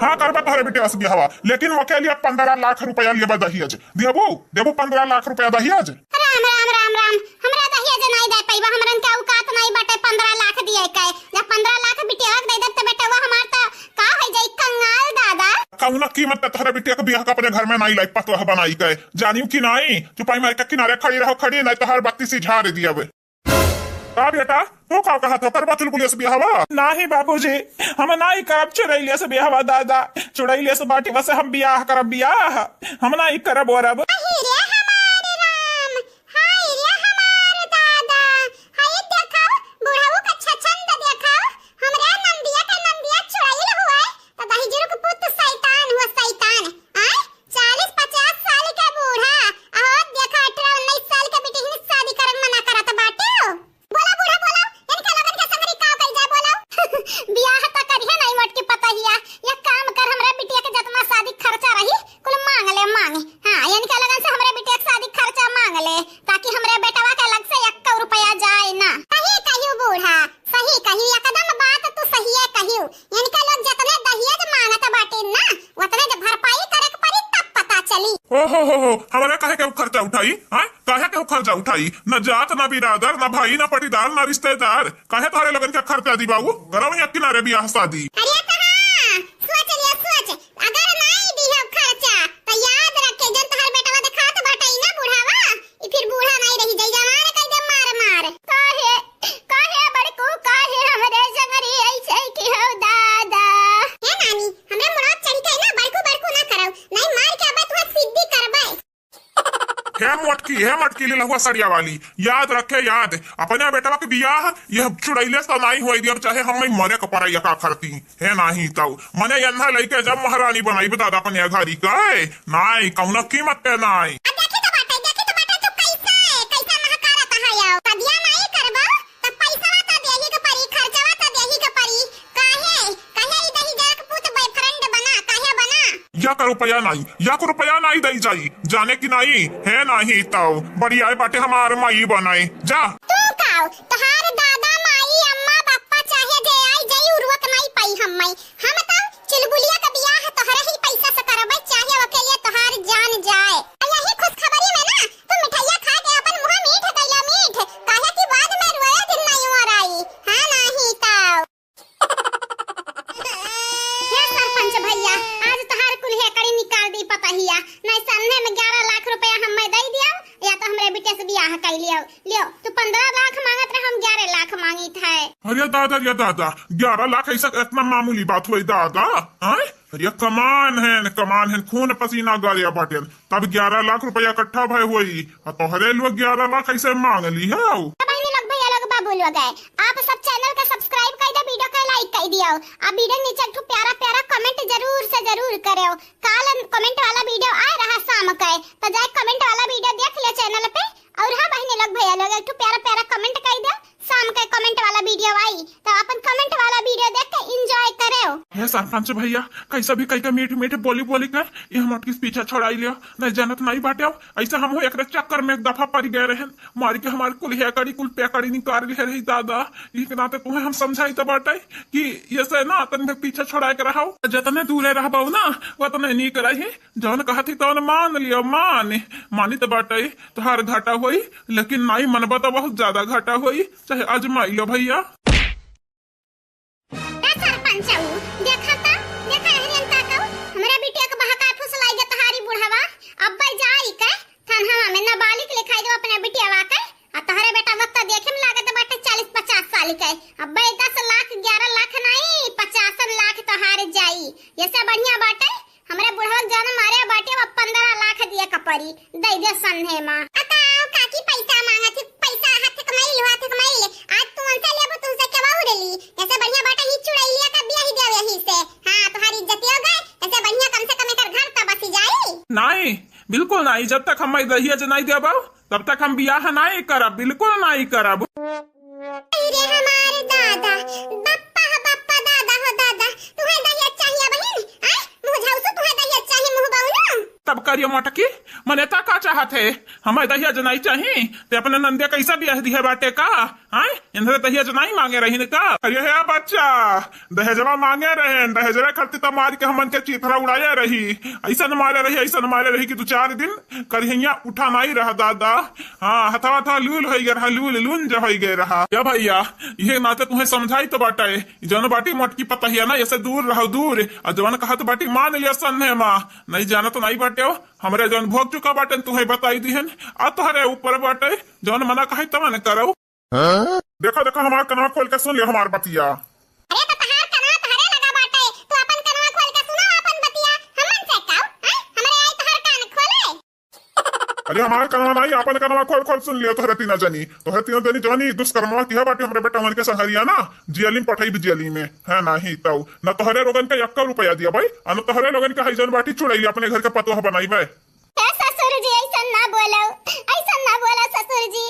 हाँ, करबा तोहरे बिटिया से बियाहवा, लेकिन ओके लिए पन्द्रह लाख रुपया लेबा दहेज। देबू? देबू पन्द्रह लाख रुपया दहेज? राम, राम, राम, राम। हमरा दहेज नाई दे पइबा, हमरन के औकात नाई बाटे पन्द्रह लाख दिए के। जब पन्द्रह लाख बिटिया के दे देब, त बेटवा हमार त का हो जाई, कंगाल दादा। कौनो कीमत पे तोहरे बिटिया के बियाह का अपने घर में नाई लाई पतोह बनाई के। जानियो कि नाई? चुपाई मार के किनारे खड़ी रहो, खड़ी, नाई तोहर बत्तीस ही झाड़ दियब। का बेटा, तू का कहत हो, करबा चुलबुलिया से बियाहवा? नाही बाबूजी, हम नाही करब चुड़ैलिया से बियाहवा दादा। चुड़ैलिया से बाटी बस हम बियाह करब, बियाह हम नाही करब ओरब। अहि रे हमार राम, हाय रे हमार दादा, हाय देखो, बुढ़ऊ का छछंद देखो, हमरे नंदिया के नंदिया चुड़ैल हुए, तो दहिजरू के पुत शैतान हुआ, शैतान। आय, चालीस पचास साल के बूढ़ा, अहो देखा अठारह उन्नीस साल के बिटिहिन शादी करे मना करत बाटे। बोला बूढ़ा बोला, इनके लोगन के संगरी का कइल जाए बोला? बियाह त करिहे नहीं मोटकी पतहिया, एक काम कर, हमरे बिटिया के जतना शादी खर्चा रही कुल मांग ले, मांग। हाँ, इनके लोगन से हमरे बिटिया के शादी खर्चा मांग ले, ताकि हमरे बेटवा के लग से एक रुपया जाए ना। सही कहियो बूढ़ा, सही कहियो, एकदम बात तू सहिए कहियो। इनके लोग जतने दहेज मांगत बाटे ना, उतने जब भरपाई करे के पड़ी तब पता चली। ओ हो हो हो, हमरा काहे के खर्चा उठाई? हाँ, काहे के खर्चा उठाई? न जात, न बिरादर, न भाई, न पटीदार, न रिश्तेदार, काहे तोहरे लोगन के खर्चा दी बाबू? करब एक किनारे बियाह शादी। अरे कहाँ? सोच लिया सोच, अगर नाई दिहो खर्चा, त याद रखे, जब तोहर बेटवा देखात बाटे ना बुढ़ावा, ई फिर बूढ़ा नाई रही जाई, जवान कई दे मार मार। काहे, काहे बड़कू, काहे हमरे संगरी ऐसे की हो दादा? ए नानी, हमरे मुड़वा चढ़ी के ना बड़कू बड़कू ना करौ, नाई मार के अब तुहा सिद्धि करबै। हे मोटकी, हे मोटकी लिलहुआ सड़िया वाली, याद रखे याद, अपने बेटवा के बियाह यह चुड़ैले से नाई होई दियब, चाहे हम मरे के पड़े यका खरती। हे नाही तौ, मने एन्हा लइके जब महारानी बनाइब दादा अपने घरी के, नाई, कौनो कीमत पे नाई। आ देखी तो बाटे, देखी तो बाटे, तू कैसे, कैसे महकारत है यो? सदिया नाई करबो, त पैसवा त देही के परी, खर्चवा त देही के परी। काहे, काहे ई दही जरा के पूत boyfriend बना, काहे बना? एक रुपया नाई, एक रुपया नाई दई जाई, जाने की नाई, हे नाही तौ, बड़ी आए बाटे हमार माई बनाए, जा। तू काओ, तोहार दादा, माई, अम्मा, बप्पा चाहे जे आई जाई, उर्वक नाई पाई हम माई। हम त चुलबुलिया के बियाह तोहरे ही पैसा से करबै, चाहे ओके लिए तोहार जान जाए। आ यही खुशखबरी में ना तू मिठाइया खा के अपन मुंह मीठ कइला मीठ, काहे कि बाद में रोए दिन नाई ओराई। हाँ नाही तौ। हे सरपंच भैया, आज तोहार कुल हेकड़ी निकाल दी पतहिया, नहीं सन्ने में ग्यारह लाख रुपया हमें दे दियो, या तो हमरे बिटिया से बियाह कर लियो। लियो, तू पन्द्रह लाख मांगत रहे, हम ग्यारह लाख मांगित है। अरे दादा, अरे दादा, ग्यारह लाख ऐसा इतना मामूली बात हुई दादा? हाँ? अरे कमान है, कमान है, खून पसीना गारे बाटेन, तब ग्यारह लाख रुपया इकट्ठा भय हुई, और तोहरे लोग ग्यारह लाख ऐसे मांग ली है। तो बहनी लोग, भैया लोग, बाबू लोग है, आप सब channel का subscribe कर दे, video का like कह दियो। आ video के नीचे एक ठो प्यारा प्यारा comment जरूर से जरूर करेव। काल comment वाला video आए रहा शाम के, तो जाए comment वाला video देख लियो channel पे। और हाँ बहिनी लोग, भैया लोग, एक ठो प्यारा प्यारा comment कह दे, शाम के comment वाला video आई, तो अपन comment वाला video देख के enjoy करेव। हे सरपंच भैया, कैसा भी कह के मीठ मीठ बोली बोली के ये हम अटकिस पीछा छोड़ाई लियो, नहीं जानत नहीं बाटे। अब ऐसे हम हो एकरे चक्कर में एक दफा पड़ गए रहन, मारी के हमार कुल हेकड़ी कुल पेकड़ी निकाल ले रही दादा। ई के नाते तुम्हें हम समझाई तो बाटे कि ये से ना तन के पीछे छोड़ा के रहो, जतने दूरे रहबो ना उतने नीक रही। जौन कहती तौन मान लियो, मान मानी तो बाटे तोहार घाटा होई, लेकिन नाई मनबा तो बहुत ज्यादा घाटा होई, चाहे आजमाई लो भैया। ए सरपंचऊ, देखा त, देखा एहरियन ताकऊ, हमरा बिटिया के बहका फुसलाई गे तोहारी बुढ़वा। अब्बे जाई के थानवा में नाबालिग लिखाई दो अपने बिटियावा के। आ तोहरे बेटा वक्त देखे में लागत बाटे चालीस पचास साल के। अब्बे दस लाख, ग्यारह लाख नाई, पचास लाख तोहार जाई। ये से बढ़िया बाटे हमरे बुढ़वा के जौन मारे बाटे, वो पन्द्रह लाख दिए का परी, दे दे संधे मा। अकाओ काकी पैसा मांगत ही, पैसा हाथ के कमाई लो, हाथ के कमाई ले। आज तू उनसे लेबो, तुमसे केवा उड़ेली? ऐसे बढ़िया बाटे ही चुड़ैलिया का बियाह ही देव यही से। हाँ, तुम्हारी इज्जत हो गए। ऐसे बढ़िया कम से कम एकर घर तो बसी जाई। नहीं, बिल्कुल नहीं। जब तक हम दहेज नहीं देबो, तब तक हम बियाह नहीं करब, बिल्कुल नहीं करब। अरे हमारे दादा, बप्पा हो बप्पा, दादा हो दादा, तुहे दहेज चाहिए बहिन? आय, मुँह झाउसू, तुहे दहेज चाहिए, मुँह बउलू? तब करियो मोटकी, मने ता का चाहत है? हमें दहेज नहीं चाहिए, ते अपने नंदे कैसा बियाह दिहे बाटे का? आय, इन्हें दहेज नहीं मांगे रही का? अरे हे बच्चा, दहेजवा मांगे रहे, दहेजवा खातिर तो मार के हमन के चीथड़ा उड़ाया रही, ऐसा न मारे रही, ऐसा न मारे रही कि दो चार दिन करिहैया उठा नहीं रहा दादा। हाँ, हथवा हथवा लूल होई गए रहा, लूल लूंज होई गए रहा। या भैया, ये नाते तुम्हें समझाई तो बाटे, जौन बाटी मोटकी पतहिया ना, ऐसे दूर रहो, दूर। आ जौन कहत बाटी मान लिया सन्ने मा, नहीं जाना तो नहीं बाटे हो। हमरे जौन भोग चुका बाटे, तुम्हें बताई दिहन, आ तोहरे ऊपर बाटे, जौन मना कहे तवन करो। हाँ? देखो, देखो, हमार कनवा खोल के सुन लियो हमार बतिया। अरे, तो तहार कनवा तहरे लगा बाटे, तू अपन कनवा खोल के सुनो अपन बतिया। हमन से का, हैं? हमरे आई तहार कान खोले। अरे, हमार कनवा नहीं, अपन कनवा खोल खोल सुन लियो। तोहरे तीनों जनी, तोहरे तीनों जनी जौनी दुष्कर्मवा किया बाटे हमरे बेटा मन के संहरिया ना, जियली में पठाई भी जियली में, है नहीं तऊ। न तोहरे लोगन के यक्का रुपया दिया भाई, आ न तोहरे लोगन के हई जौन बाटी चुड़ैली अपने घर के पतोह बनाई भाई। हे ससुर जी, ऐसन ना बोलो, ऐसन ना बोलो ससुर जी।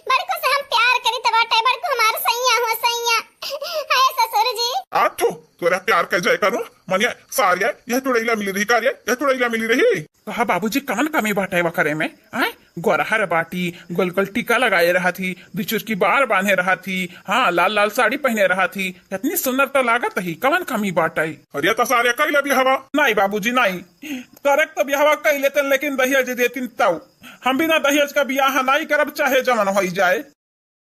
बड़को से हम प्यार करी त बाटे, बड़को हमार सैया हो सैया। हे ससुर जी। आ थू, तोरा प्यार के जय करूं, मनिया सारिया, यह चुड़ैला मिली रही का रे, यह चुड़ैला मिली रही। कहा बाबूजी, कवन कमी बाटे वकरे में? आय, गोरहर बाटी, गोल गोल टीका लगाए रहा थी, बिचुर की बार बांधे रहा थी, हाँ, लाल लाल साड़ी पहने रहा थी, इतनी सुंदर तो लागत ही, कवन कमी बाटे? अरे तो सारे कैले बियाहवा? नहीं बाबूजी, नहीं। करक तो बियाहवा कई लेते, लेकिन दहेज देतिन तऊ। हम बिना दहेज का बियाह नहीं करब, चाहे जवन होई जाए।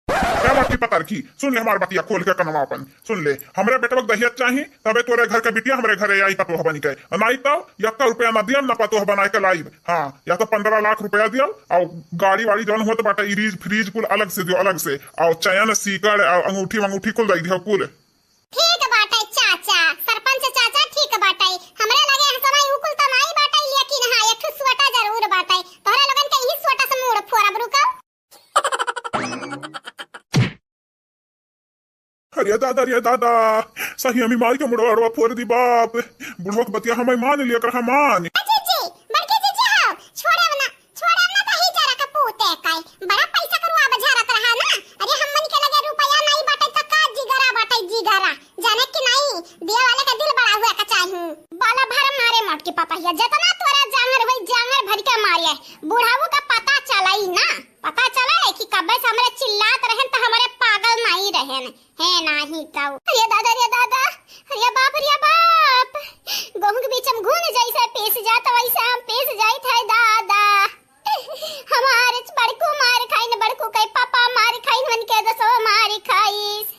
क्या बात की पतर की? सुन ले हमार बतिया खोल के कनवा अपन। सुन ले, हमरे बेटवा के दहेज चाही, तबे तोरे घर के बिटिया हमरे घरे आई पतोह बनी के। नहीं तो यक्का रुपया ना दियम, ना पतोह बनाए के लाइब। हाँ, या तो पन्द्रह लाख रुपया दियो, और गाड़ी वाड़ी जौन होत बाटे, इरीज फ्रीज कुल अलग से दियो, अलग से। और चैन सीकड़ और अंगूठी वंगूठी कुल दे दियो कुल। ठीक बाटे चाचा, सरपंच चाचा, ठीक बाटे। हमरे लगे हम समय उकुल त नाई बाटे, लेकिन हाँ, एक ठो सोटा जरूर बाटे। तोहरे लोगन के यही सोटा से मूड़ फोड़ब, रुको। अरे दादा, अरे दादा, सही हमी मार के मुड़वा अड़वा फोड़ दी बाप। बुढ़वा के बतिया हमें मान लिया कर, हम मान। अजी जी, बड़की जी जी हो, छोड़े ना, छोड़े ना, दही जरा के पूते काई। बड़ा पैसा करुआ बझारत रहा ना। अरे हमन के लगे रुपया नहीं बाटे त का जिगरा बाटे, जिगरा। जाने कि नहीं, दिया वाले का दिल बड़ा हुआ का चाही। बाला भर मारे मोट के पपहिया, जितना तोरा जांगर होई, जांगर भर के मारे। बुढ़ाऊ का पता चलाई ना, पता चला है कि कब्बे से हमरे चिल्लात रहन त हमरे पागल नहीं रहन। है नाही तऊ। अरे दादा, रे दादा, अरे बाप, रे बाप। गेहूं के बीच में घुन जैसे पीस जात, वैसे हम पीस जाइत है दादा। हमारे बड़कू मार खाइन, बड़कू के पापा मार खाइन, मन के दसो मार खाइस।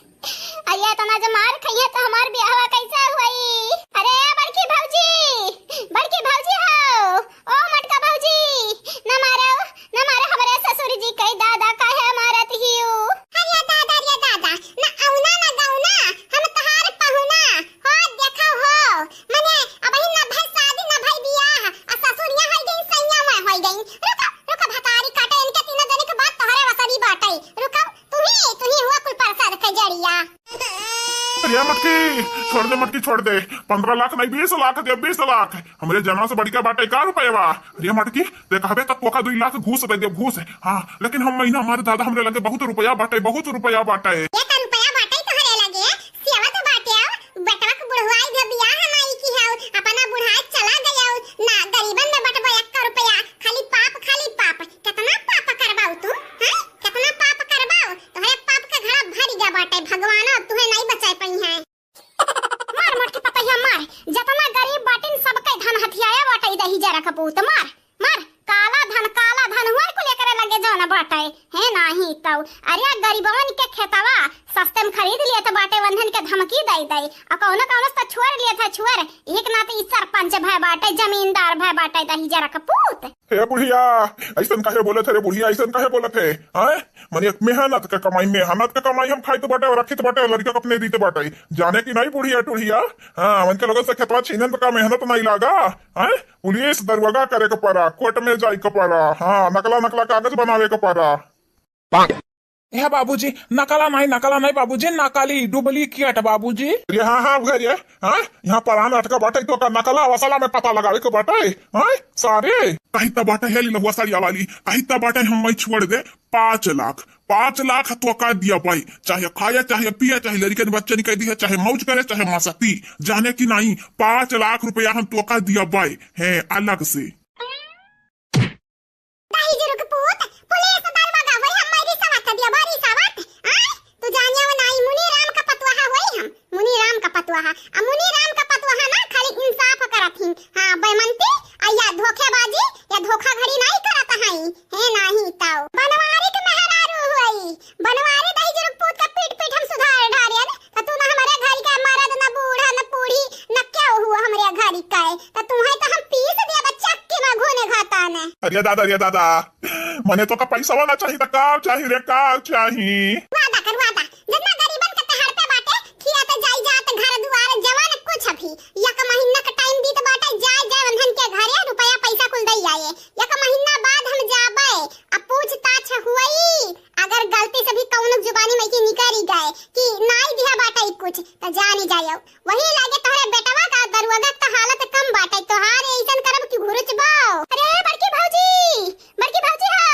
अरे इतना जो मार खाइए तो हमार बियाहवा कैसे हुई? अरे बड़की भौजी, बड़की भौजी हो, ओ मटका भौजी, न मारो, न मारो हमरे ससुर जी के दादा काहे मारत हियो? अरे दादा, रे दादा, न औना न गौना, हम तोहार पहुना, हो देखो हो, मने अबही न भई शादी न भई बियाह, आ ससुरिया होई गई, सैया में होई गई। रुको, रुको भतारी काटे, इनके तीनों जने के बात तोहरे वसरी बाटे। रुको, तुही, तुही हुआ कुल परसद के जड़िया। ए मटकी, छोड़ दे मटकी, छोड़ दे। पन्द्रह लाख नहीं, बीस लाख दे, बीस लाख। हमरे जनवा से बढ़िका बाटे का रुपयवा? अरे मटकी, ते कहबे त तोका दुई लाख घूस दे देब, घूस। हाँ, लेकिन हम महीना हमारे दादा, हमरे लगे बहुत रुपया बाटे, बहुत रुपया बाटे। एक रुपया बाटे तोहरे लगे? सियावा तो बाटे, बेटवा के बुढ़वाई दे, बियाह नाई की है, अपना बुढ़ाए चला गया, ना गरीबन में बटबो एक रुपया, खाली पाप, खाली पाप। कितना पाप करबाऊ तू, हैं? कितना पाप करबाऊ? तोहरे पाप के घड़ा भर गया बाटे, भगवान अब तुहे नाई बचाए पई हैं। मार मोटकी पतैया मार, जतना गरीब बाटिन सबके धन हथियाया बाटे दहिजरा कपूत, मार, मार, काला धन, काला धन हुआ कुल एकरे लगे जौन बाटे, है नाही तौ। अरे गरीबवन के खेतवा सस्ते में खरीद लिए तो बाटे, वंधन के धमकी दे दे, आ कौनो कौनो से तो छुअर लिए था छुअर, एक नाते ई सरपंच भय बाटे, जमींदार भय बाटे दहिजरा कपूत। हे बुढ़िया, ऐसन काहे बोलत है रे बुढ़िया, ऐसन काहे बोलत है? हैं? मने एक मेहनत के कमाई, मेहनत के कमाई हम खाइत बाटे और रखित बाटे और लड़का के अपने दीत बाटे। जाने की नहीं बुढ़िया टुढ़िया? हाँ, उनके लोगन से खेतवा छीनन तो का मेहनत नहीं लागा? हैं? पुलिस दरोगा करे के पड़ा, कोर्ट में जाए के पड़ा, हाँ, नकला नकला कागज बनावे के पड़ा। ए बाबूजी, नकला नहीं, नकला नहीं बाबूजी, नकली, डुप्लीकेट बाबूजी। अरे हाँ, हाँ, उहे रे, हाँ, यहाँ परान अटका बाटे, तो का नकला वसला में पता लगावे के बाटे, हाँ, सारे। कही त बाटे है लहुआ साड़िया वाली, कही त बाटे हम मैं छोड़ दे, पाँच लाख, पाँच लाख तो का दिया भाई, चाहे खाया, चाहे पिया, चाहे लड़कन बच्चन कह दिया, चाहे मौज करे, चाहे मस्ती, जाने की नहीं, पाँच लाख रुपया हम तो का दिया भाई, हैं, अलग से। दहिजरू के पूत, पुलिस दरोगा होई, हम मरी सवत दिया, बड़ी सवत। आय, तू जानिया वो नाई, मुनी राम का पतवाहा होई हम, मुनी राम का पतवाहा। आ मुनी राम का पतवाहा ना खाली इंसाफ करत ही। हाँ, बेमंती, आ या धोखेबाजी, या धोखाधड़ी नाई करत हई। हे नाही ताऊ। बनवारी के मेहरारू होई, बनवारी दहिजरू के पूत का पीट पीट हम सुधार ढारियन। त तू ना हमरे घर का मरद, ना बूढ़ा, ना बूढ़ी, ना क्या हुआ हमरे घर का है। त तुम्हें तो हम पीस दिया बा चक्की में घूने घाता ने। अरे दादा, अरे दादा, मने तो का पैसा वाला चाहिए, त का चाहिए रे, का चाहिए? वादा कर, वादा। जितना गरीबन के तहर पे बाटे, खिया त जाई जात घर दुआर, जवान कुछ भी। एक महीना का टाइम दीत बाटे, जाए जाए वंधन के घरे, रुपया पैसा कुल दई आए। एक महीना बाद हम जाबे, अब पूछताछ हुई। अगर गलती से भी कौनो जुबानी में की निकरी गए कि नाई दिया बाटे कुछ, त जानी जायो। वही लागे तोहरे बेटवा का दरुआगा का हालत कम बाटे, तोहार ऐसन करब कि घुरुचबो। अरे बड़की भौजी, बड़की भौजी हो,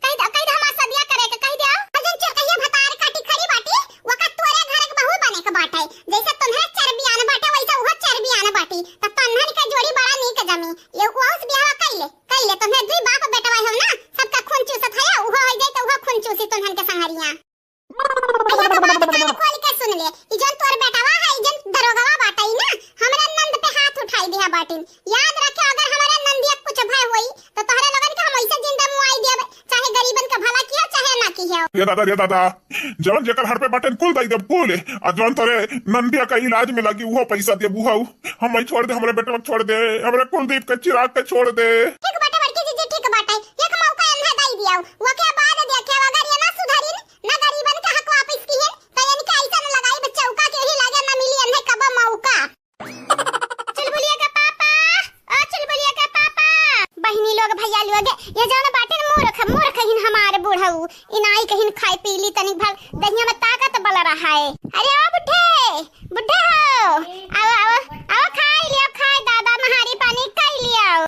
कही द, कही द हमार सदिया करे के, कही दिया। अजन चोर कहिया भतार काटी खरी बाटी, वका तोरे घर के बहू बने के बाटे। जैसे तोन्हरे चरबियान बाटे, वैसे उहो चरबियान बाटी। त तोन्हन के जोड़ी बड़ा नीक जमी। ये वहू से बियाह कइले, कइले। तोन्हरे दुई बाप बेटवा हो ना, सबका खून चूसत है, उहो हो जाए त उहो खून चूसी तोन्हन के संहरिया। भैया, तो बात कान खोल के सुन ले, ई जौन तोर बेटवा है, ई जौन दरोगवा बाटे ना, हमरे नंद पे हाथ उठाई दिया बाटिन। याद रखे, अगर हमरे नंदिया कुछ भय होई, तो तोहरे लोगन के हम ऐसे जिंदा मुआई देब, चाहे गरीबन का भला किया, चाहे ना किया। रे दादा, रे दादा, जौन जेकर हर पे बाटेन कुल दई देब कुल, आ जौन तोरे नंदिया का इलाज में लगी, उहो पैसा देब, उहो। हम छोड़ दे, हमरे बेटवा छोड़ दे, हमरे कुलदीप के चिराग के छोड़ दे। ठीक बाटे बड़की जीजी, ठीक बाटे, एक मौका एन्हे दई दियाऊ, ओके बाद देखे, अगर ये ना सुधरिन, ना गरीबन के हक वापस किहिन, त इनके ऐसन लगाई बच्चा उका के ही लागे ना मिली एन्हे कबो मौका। चुलबुलिया के पापा, ओ चुलबुलिया के पापा। बहिनी लोग, भैया लोग, ये जौन बाटिन मूर्ख, मूर्ख हिन हमार बुढ़ऊ। इनाई कहिन खाए पी ली तनिक भर, दहिया में ताकत बल रहा है। अरे ओ बुढ़े, बुढ़े हो, आओ, आओ, आओ खाई लियो, खाई दादा, नहारी पानी कई लियो।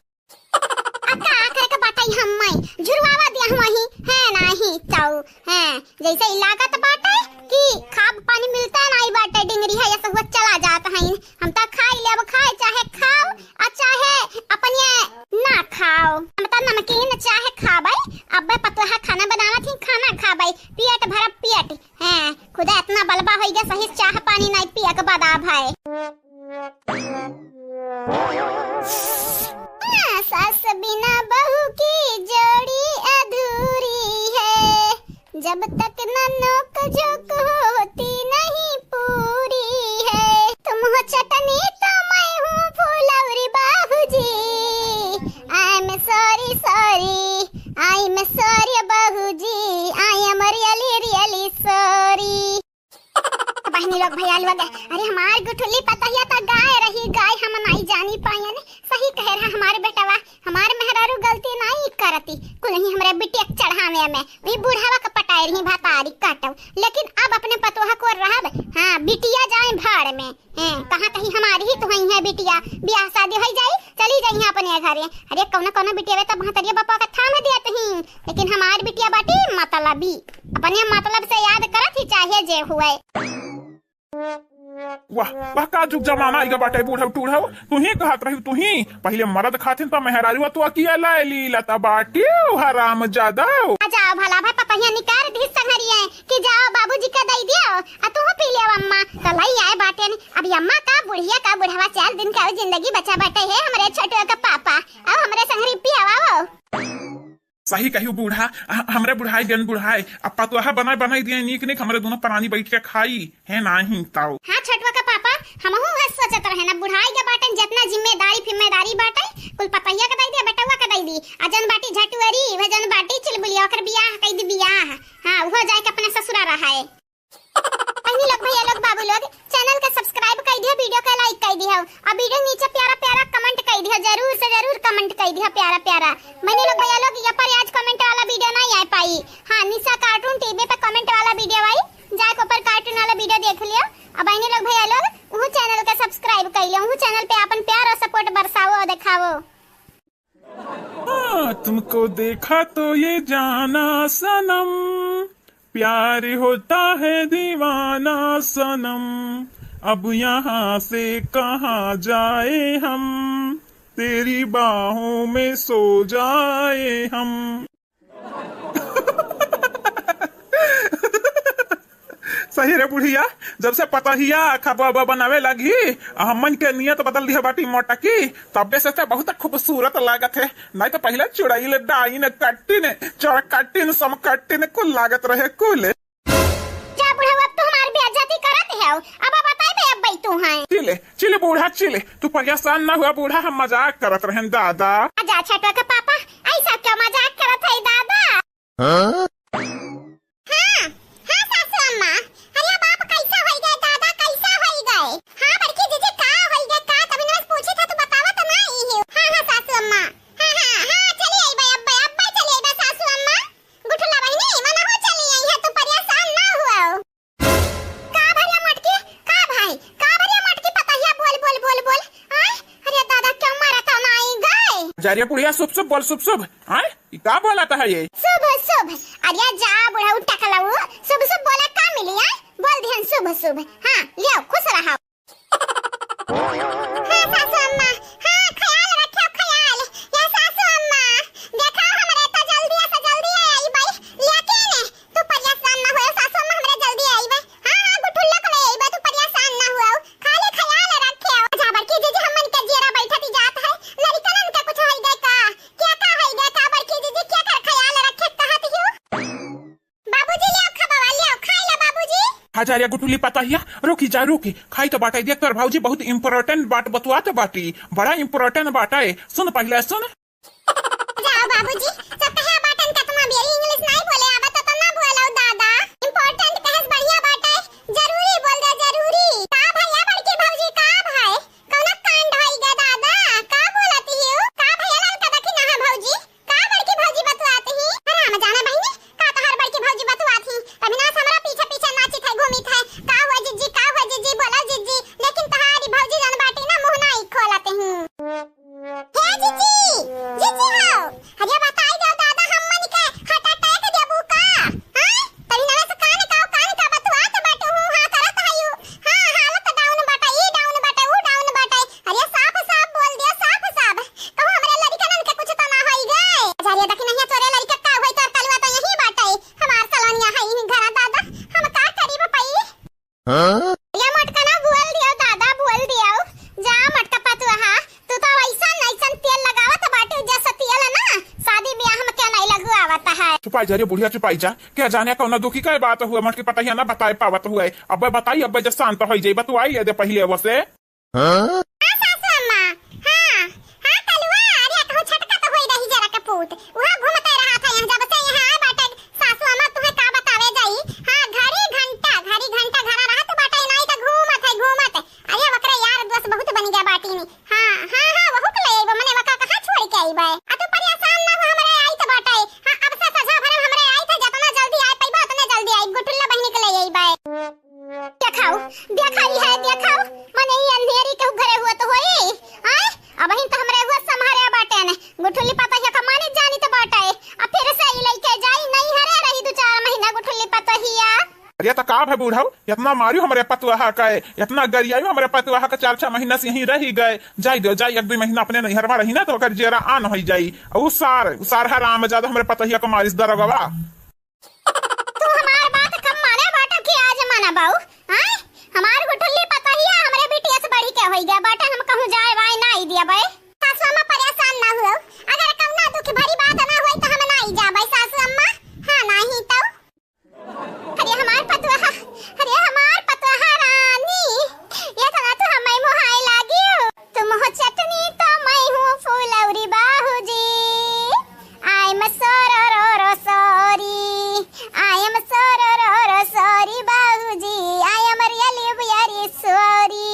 आ का करे के बाटे हम्मे? झुरवावा दिया वही, है नाही तौ, हैं, जैसे ही लागत बाटे कि खाब पानी मिलता नाही बाटे, डिंगरी है, ऐसे हुआ चला जात है। हम तो खाई लेब, खाए चाहे खाओ, आ चाहे अपने ना खाओ। हम तो नमकीन चाहे खाबै, अब्बे पतोहा खाना बनावत ही, खाना खाबै, पेट भर पेट। हैं, खुदा इतना बलबा होई गया, सही चाह पानी नहीं पिया के बदा भाई। हाँ, सास बिना बहू की जोड़ी अधूरी है, जब तक न नोक झोंक होती नहीं पूरी है। तुम हो चटनी तो मैं हूँ फुलौरी बाबूजी, I am sorry, sorry, I am sorry बाबूजी, I am really, really sorry। बहिनी लोग, भैया लोग, अरे हमार गुठली पतहिया त गाय रही, गाय हम नाई जानी पायन। सही कहे रहा हमार बेटवा, हमार मेहरारू गलती नाई करती, कुल ही हमरे बिटिया के चढ़ावे में, वही बुढ़ावा के पटाए रही भतारी काटो, लेकिन अब अपने पतोहा को रहब, हाँ, हाँ, बिटिया जाए भाड़ में। हैं, कहाँ कहीं हमारी ही तो हई है बिटिया, बियाह शादी होई जाई, चली जाई अपने घरे। अरे कौनो कौनो बिटिया वे तो महतरिया बापा का थाम देत ही, लेकिन हमार बिटिया बाटी मतलबी, अपने मतलब से याद करत ही चाहे जे हुए। वाह, वाह, का जुग जमाना आइगा बाटे, बूढ़ऊ टूढ़ऊ। तू ही कहत रही, तू ही पहिले मरद खातिन त मेहरारू तो अकिया लाए ली लता बाटी, हराम जादा। आ जाओ भला भाई, पतहिया निकार दी संघरिया कि जाओ बाबूजी का दई दियो, आ तू पी ले अम्मा। तो लई आए बाटे ने। अब अम्मा का बुढ़िया का बुढ़वा चार दिन का जिंदगी बचा बाटे है हमरे छोटुआ का पापा। अब हमरे संघरी पियावा। सही कहियो बूढ़ा, ह-, हमरे बुढ़ाई गन बुढ़ाई, अब पतोहा बनाए बनाई दिए नीक नीक, हमरे दोनों परानी बैठ के खाई, है नाही ताऊ। हाँ छोटुआ का पापा, हमहू वह सोचत रहे ना, बुढ़ाई के बाटन जितना जिम्मेदारी फिम्मेदारी बाटे, कुल पतोहिया के दई दिया, बेटवा के दई दी, आ जन बाटी झटुअरी, वह जन बाटी चिलबुलिया, ओकर बियाह कई दी बियाह, हाँ, वो जाए के अपने ससुरा रहा है। बहनी लोग, भैया लोग, बाबू लोग, channel के subscribe कर दियो, video के like कर दियो, और video नीचे प्यारा प्यारा comment कर दियो, जरूर से जरूर comment कर दियो प्यारा प्यारा। बहनी लोग, भैया लोग, ये पर आज comment वाला video नहीं आ पाई। हाँ, निशा cartoon TV पे comment वाला video आई, जाके ऊपर cartoon वाला video देख लियो। और बहनी लोग, भैया लोग, वो channel के subscribe कर लियो, वो channel पे अपन प्यार और support बरसावो और दिखावो। हाँ, तुमको देखा तो ये जाना सनम, प्यार होता है दीवाना सनम, अब यहाँ से कहाँ जाए हम, तेरी बाहों में सो जाए हम। सही रे बुढ़िया, जब से पतहिया खबा बनावे लगी, हमन के नियत बदल दिया बाटी मोटकी, तबे से ते बहुत खूबसूरत लागत है। नहीं तो पहिले चुड़ैल, डाइन, कट्टिन, चोर कट्टिन, सम कट्टिन कुल लागत रहे कुल। जा बुढ़ऊ, अब तो हमार बेइज्जती करत है। अब, अब बताई बे, अब बई तू हैं। चिले, चिले बूढ़ा, चिले, तू परेशान ना हुआ बूढ़ा, हम मजाक करत रहन दादा। जा छोटुआ के पापा, ऐसा क्या मजाक करत है दादा? हाँ? हाँ, हाँ, सासू अम्मा। अरे बाप, कैसा होई गए दादा, कैसा होई गए? हाँ, बड़की जीजी, का होई गए, का? तभी नवस पूछी था, तू बतावा तो ना आई हो। हाँ, हाँ, सासू अम्मा। हाँ, हाँ, हाँ, चली आई बे, अब्बे, अब्बे चली आई बे, सासू अम्मा। गुठला बहिनी, मना हो चली आई है, तू परेशान ना हुआ। का भरिया मटकी, का भाई, का भरिया मटकी पतहिया बोल, बोल, बोल, बोल। आय, अरे दादा, क्यों मारा था माई गए? जा रे बुढ़िया, शुभ शुभ बोल, शुभ शुभ। आय, ई का बोला था ये? शुभ शुभ। अरे जा बुढ़ऊ टकलऊ, शुभ शुभ बोला का मिली, आय? बोल दिहन शुभ शुभ। हाँ, लियो, खुश रहो। हाँ, सासू अम्मा, हाँ, ख्याल रखियो, ख्याल। या सासू अम्मा, देखा, हमरे तो जल्दी से जल्दी आई बई, लेकिन तू परेशान ना होए, सासू अम्मा, हमरे जल्दी आई बे। हाँ, हाँ, गुठुल्ला को ले आई बे, तू परेशान ना हुआ, खाली ख्याल रखियो। जा बड़की जीजी, हमन के जियरा बैठत ही जात है, लड़िकनन के कुछ होई गए का? क्या का होई गए का बड़की जीजी, क्या कर ख्याल रखे कहत हियो? बाबूजी, ले आओ खबवा, ले आओ, खाई ला बाबूजी। हजारिया गुठुली पतहिया, रुकी जा, रुकी। खाई तो बाटे, देख तोर भौजी बहुत important बात बतुआत बाटी, बड़ा important बाटे। सुन पहिले, सुन। जाओ बाबूजी, सब कहे बाटन का तुम्हारा बेरी English नहीं बोले आवे तो, तो ना बोलो दादा। Important कहे से बढ़िया बाटे, जरूरी बोल दे, जरूरी। का भैया बड़की भौजी, का भाई? कौना कांड होई गे दादा? का बोलत हियो? का भैया लाल का देखी ना है भौजी? का बड़की भौजी बतुआत ही? अरे हम जाने बहिनी, का तोहार बड़की भौजी बतुआत ही? तभी ना हमरा पीछे पीछे नाचित है, घूमित है। का हुआ जिज्जी, का हुआ जिज्जी, बोला जिज्जी। लेकिन तोहारी भौजी जन बाटी ना मुँह नाई खोलत ही। हे जिज्जी, जिज्जी हो। अरे बताई दो दादा, हमन के heart attack देबू का? हाँ? तनी नवे से कान का, कान का बतुआत बाटू हूँ, हाँ करत हयू। हाँ, हालत down बाटे, ई down बाटे, ऊ down बाटे। अरे साफ साफ बोल दिया, साफ साफ। कहूँ हमरे लड़िकनन के कुछ तो ना होई गए। अरे देखी नहीं, तोरे लड़िका का होई, तोर कलवा तो यही बाटे। हमार सलोनिया है यही घरा दादा, हम का करी बपई? हाँ? या मोटका ना बोल दियो दादा, बोल दियो। जा मोटका पतुआ, तू तो ऐसन ऐसन तेल लगावत बाटे जैसे तेल ना शादी ब्याह में क्यों नहीं लगवावत है। चुपाई जा रे बुढ़िया, चुपाई जा। क्या जाने कौन दुखी का बात हुआ, मोटकी पतहिया ना बताए पावत हुआ। अब बताई, अब जब शांत हो जाई, बतुआई ले दे पहले वो से। हाँ? हाँ, सासू अम्मा। हाँ, हाँ, कलुआ, अरे, कहूँ छटका तो होई रही जरा के पूत। उहो घूमते रहा था यहाँ, जब से यहाँ आए बाटे, सासू अम्मा, तुहे का बतावे जाई। हाँ, घड़ी घंटा, घड़ी घंटा घरा रहत बाटे, नाई तो घूमत है, घूमत। अरे, ओकरे यार दोस्त बहुत बन गया बाटी में। हाँ, हाँ, हाँ, वहू के ले अइबो, मने वका कहाँ छोड़ के अइबे? आ तू परेशान ना हो, हमरे आई तो बाटे। हाँ, अब से सजा भरन हमरे आई थे, जितना जल्दी आए पइबे, उतने जल्दी आई, गुटुल्ला बहिनी के ले अइबे। के खाओ, देखाई है, देखाओ, मने ई अंधेरी केहू घरे हुआ तो होई, आय? अबहिन तो हमरे हुआ सम्हारे बाटे ने, गुठुल्ली पतहिया का माने जानी तो बाटे, अब फिर से ई लइके जाई, नहीं हरे रही दू चार महीना गुठुल्ली पतहिया। अरे तो का भे बूढ़ऊ, इतना मारियो हमरे पतुआहा का, इतना गरियायो हमरे पतुआहा का, चार छह महीना से यहीं रही गए, जाई दो, जाई एक दो महीना अपने नैहरवा रही ना तो ओकर जेरा आन होई जाई। उ सार, उ सार हरामजादा हमरे पतहिया का मारिस दरोगवा। तू हमार बात कम माने बाटा कि आज मानबऊ, आय? हमार गुठुल्ली पतहिया हमरे बिटिया से बढ़ी के होई गया बाटे, हम कहूँ जाए वाए ना आई दिया बे। सासू अम्मा परेशान ना हुओ, अगर कौना दुख भरी बात ना होई तो हम ना आई जाबे सासू अम्मा, हाँ नाही तो। अरे हमार पतुआ, अरे हमार पतुआ रानी, ये तना तू हमें मोहाए लागियो। तुम हो चटनी तो मैं हूँ फुलौरी बाबूजी। I am sorry, रो, रो, sorry। I am sorry, रो, रो, sorry बाबूजी। I am really very sorry।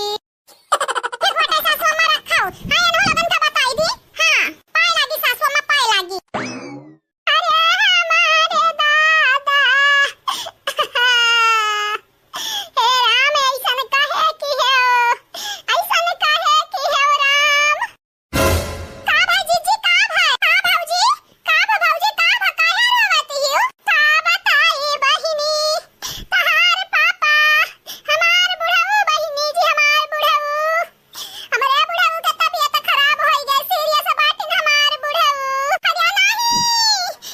एक बाटे सासू अम्मा रखाओ। हाँ, एनहु लोगन का बताई दी। हाँ, पाए लागी सासू अम्मा, पाए लागी। अरे हमारे दादा। हे राम, ऐसन काहे की है ओ? ऐसन काहे की है ओ राम? का भा जीजी, का भा? का भौजी? का भा भौजी, का भा? काहे रोवत हियो? का बताई बहिनी, तहार पापा, हमार बुढ़ऊ बहिनी जी, हमार बुढ़ऊ, हमरे बुढ़ऊ के तबियत खराब होई गए, serious बाटिन हमार बुढ़ऊ। अरे नाही,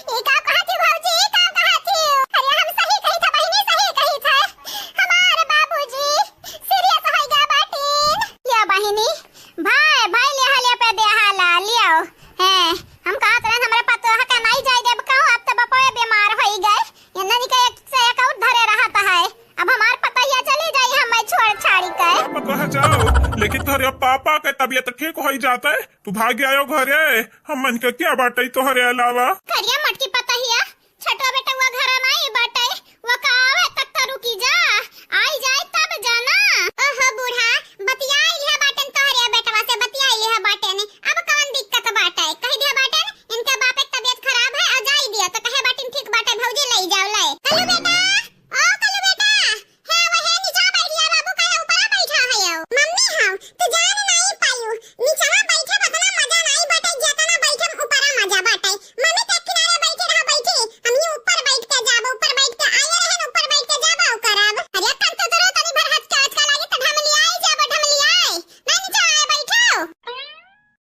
ई का कहत हियो भौजी, ई का कहत हियो? अरे हम सही कही था बहिनी, सही कही था, हमार बाबूजी serious होई गए बाटिन। या बहिनी, भाई, भाई ले हले पे दे हाला, लियाओ। हैं, हम कहत रहन हमरे पतोह के नाई जाए देब कहूँ, अब तो बपवे बीमार होई गए। ये ननी के एक से एक और धरे रहत है। अब हमार पतोहिया चली जाई हमें छोड़ छाड़ी के। पतोह जाओ, लेकिन तोहरे पापा के तबियत ठीक होई जात है, तू भाग आयो घरे। हम मन के क्या बाटे तोहरे अलावा? करिया मटकी पतोहिया, छोटवा बेटवा घरा नाई बाटे, वो का आवे तक तो रुकी जा, आई जाए तब जाना। ओहो बूढ़ा, बतियाई लिहा बाटेन तोहरे बेटवा से, बतियाई लिहा बाटेन। अब कौन दिक्कत बाटे? कह दिया बाटेन, इनके बाप के तबियत खराब है, आ जाई दिया, तो कहे बाटेन, "ठीक बाटे भौजी, लई जाओ, ले।" कल्लू बेटा, ओ कल्लू बेटा, हे, वहे नीचा बैठ जा बाबू, काहे ऊपरा बैठा है यो? मम्मी, हाँ, तू जान नाई पायू, नीचवा बैठे बतना मजा नाई बाटे, जेतना बैठे ऊपरा मजा बाटे। मम्मी, ते किनारे बैठे रहा, बैठी, हम ही ऊपर बैठ के जाबो, ऊपर बैठ के आए रहन, ऊपर बैठ के जाबो करब। अरे, कन तो तोरो तनी भर हचका, हचका लागे, तो ढमलियाई जाबो, ढमलियाई। नहीं नीचा आए बैठो।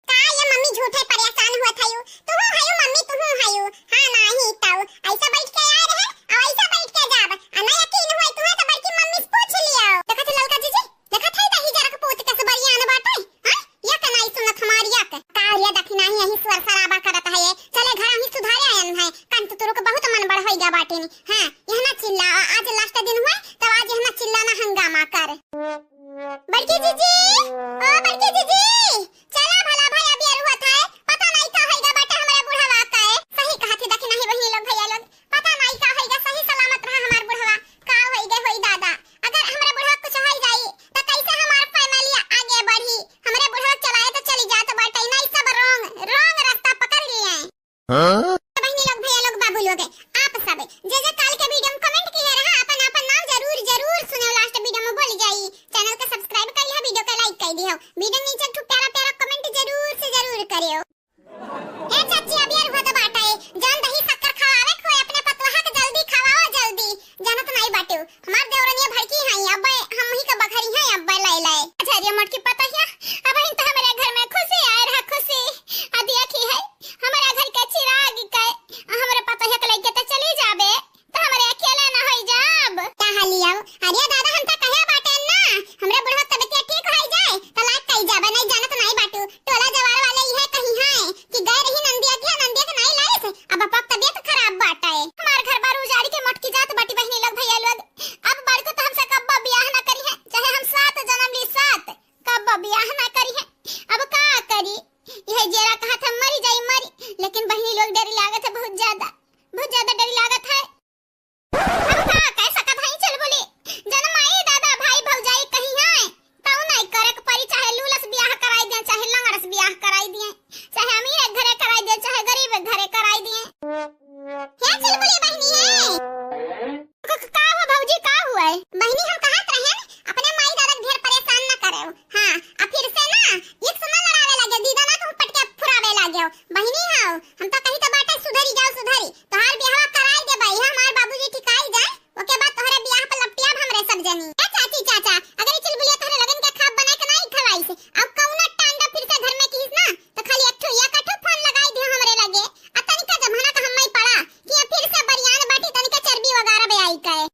का ये मम्मी झूठे परेशान हुआ था यू? तुहू हयू मम्मी, तुहू हयू। हाँ, नाही तऊ। ऐसा बैठ के आए रहे, और ऐसा बैठ के जाब। आ ना यकीन हुए तुहे तो बड़की मम्मी से पूछ लियो। देखत है ललका जीजी, देखत है दही जरा के पूत के सुबरियान बाटे। हाँ? ये के नाई सुनत हमारी ये के। का ये दखिना ही यही स्वर सराबा करत है ये। चले घर ही सुधारे आयन है। कन तो तुरुक बहुत मन बढ़ होई गया बाटे नी। हाँ, यह ना चिल्ला। आज last दिन हुए, तब आज यह ना चिल्ला ना हंगामा कर। बड़की जीजी, ओ बड़की जीजी, चला भला भाई, अभी अरुआ था, पता नहीं का होइगा बाटे हमरे बुढ़वा का है। सही कहा थी, देखी नहीं बहिनी लोग, भैया लोग, पता नहीं का होइगा, सही सलामत रहा हमार बुढ़वा, का होइगा होई दादा। अगर हमरे बुढ़वा कुछ होई जाई, तो कैसे हमार family आगे बढ़ी? हमरे बुढ़वा चलाए तो चली जात बाटे, नहीं सब wrong, wrong रास्ता पकड़ लिए। हाँ? तो बहिनी लोग, भैया लोग, बाबू लोग, आप सब जे जे काल के video में comment किए रहा, अपन अपन नाम जरूर जरूर सुने, last video में बोल जाई। Channel के subscribe कर लिया, video के like कर दियो। चाचा, अगर ई चुलबुलिया तोहरे लोगन के खाब बनाए के नाई खवाइस, अब कौनो टांडा फिर से घर में किहिस ना, तो खाली एक ठो या कठो फोन लगाई दियो हमरे लगे। आ तनिका जमाना का हम्मई पड़ा कि अब फिर से बरियान बाटी, तनिका चर्बी वगैरह बे आई कहे।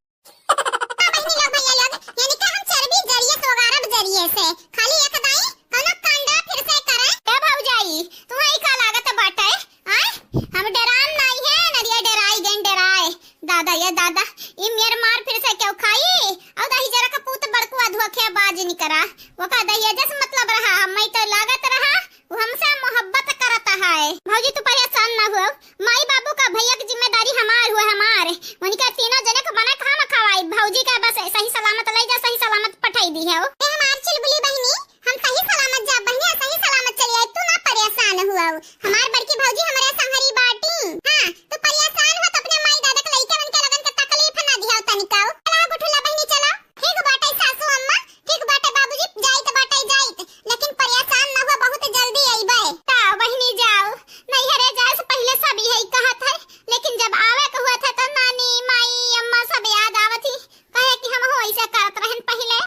हाँ बहिनी लोग, भैया लोग, यानी कि हम चर्बी जरिए से वगैरह जरिए से खाली एक दाई कौनो कांडा फिर से करे। ए भौजाई, तुम्हें का लागत बाटे? आय, हम डेरान नाई है, नरिया डेराई गइन डेराए। दादा ये दादा, ई मेर मार फिर से केहू खाई? अउ दही जरा का पूत बड़कुआ धोखे बाज निकरा। ओका दहिया जस मतलब रहा, हम्मई तो लागत रहा, वो हमसे मोहब्बत करत है। भौजी तू परेशान ना हुआ, माई बाबू का भैया की जिम्मेदारी हमार हुआ, हमार। उनके तीनों जने को बना कहाँ में खवाई? भौजी का बस सही सलामत ले जा, सही सलामत पठाई दी है। ए हमार चुलबुली बहिनी, हम सही सलामत जाब बहिनी, सही सलामत चली आइब, तू ना परेशान हुआ। हमार बड़की भौजी हमरे संहरी बाटी। हाँ, तू परेशान हो तो अपने माई दादा के लइके उनके लगन के तकलीफ ना दिया तनिका। चला गुठुल्ला बहिनी चला। ठीक बाटे सासू अम्मा, ठीक बाटे बाबूजी, जाइत बाटे जाइत, लेकिन परेशान ना हो, बहुत जल्दी अइबे। का बहिनी जाओ, नैहरे जाए से पहले सब यही कहत है, लेकिन जब आवे के हुआ था तो नानी, माई, अम्मा सब याद आवत ही, कहे कि हम हो ऐसे करत रहन पहले।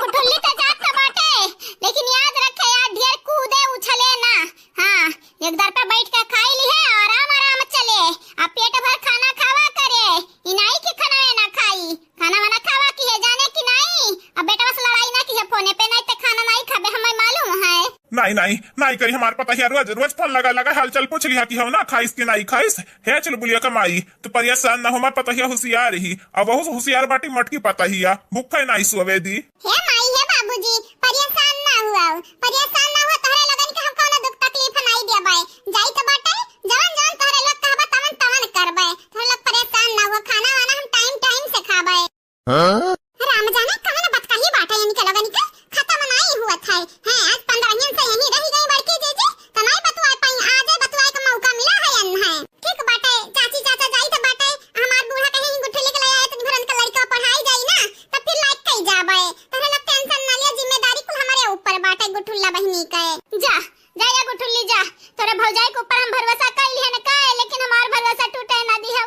गुठुल्ली तो जात तो बाटे, लेकिन याद रखे यार, ढेर कूदे उछले ना। हाँ, एक दर पे बैठ के खाई ली है, आराम आराम चले, आ पेट भर खाना खावा करे। ई नाई कि खाना ना खाई, खाना वाना खावा की है जाने कि नाई। अब बेटवा से लड़ाई ना की है फोने पे, नाई ते खाना नाई खाबे, हमें मालूम है। नाई, नाई, नाई करी हमार पतोहिया, रोज, रोज फोन लगा, लगा हालचाल पूछ लिहा कि हो ना खाइस कि नाई खाइस। हे चुलबुलिया का माई, तू परेशान ना हो, हमार पतोहिया हुसियार ही। अब बहुत हुसियार बाटी मोटकी पतोहिया, भूखे नाई सोवे दी। हे माई, हे बाबूजी, परेशान ना हुआ, परेशान ना हुआ, तोहरे लोगन के हम कौनो दुख तकलीफ नाई देबे। जाई तो बाटे, जवन जवन तोहरे लोग कहबा तवन तवन करबे। तोहरे लोग परेशान ना हुआ, खाना वाना हम टाइम टाइम से खाबे। हाँ? राम जाने कवन बतकही बाटे इनके लोगन के, खत्म नाई हुआ था। हैं, आज पंद्रह दिन से यहीं रही गई बड़की जीजी, तो नाई बतुआ पाई, आज बतुआ का मौका मिला है अन है। ठीक बाटे, चाची चाचा जाई तो बाटे, हमार बूढ़ा कहीं गुठली के ले आए, तनी भरन के लड़का पढ़ाई जाई ना, तब फिर लायक कई जाबे। तोहरे लोग टेंशन ना लिया, जिम्मेदारी कुल हमारे ऊपर बाटे गुठुल्ला बहिनी के। जा, जा या गुठुल्ली जा, तोरे भौजाई के ऊपर हम भरोसा कइली है न का, लेकिन हमार भरोसा टूटे ना दिहो।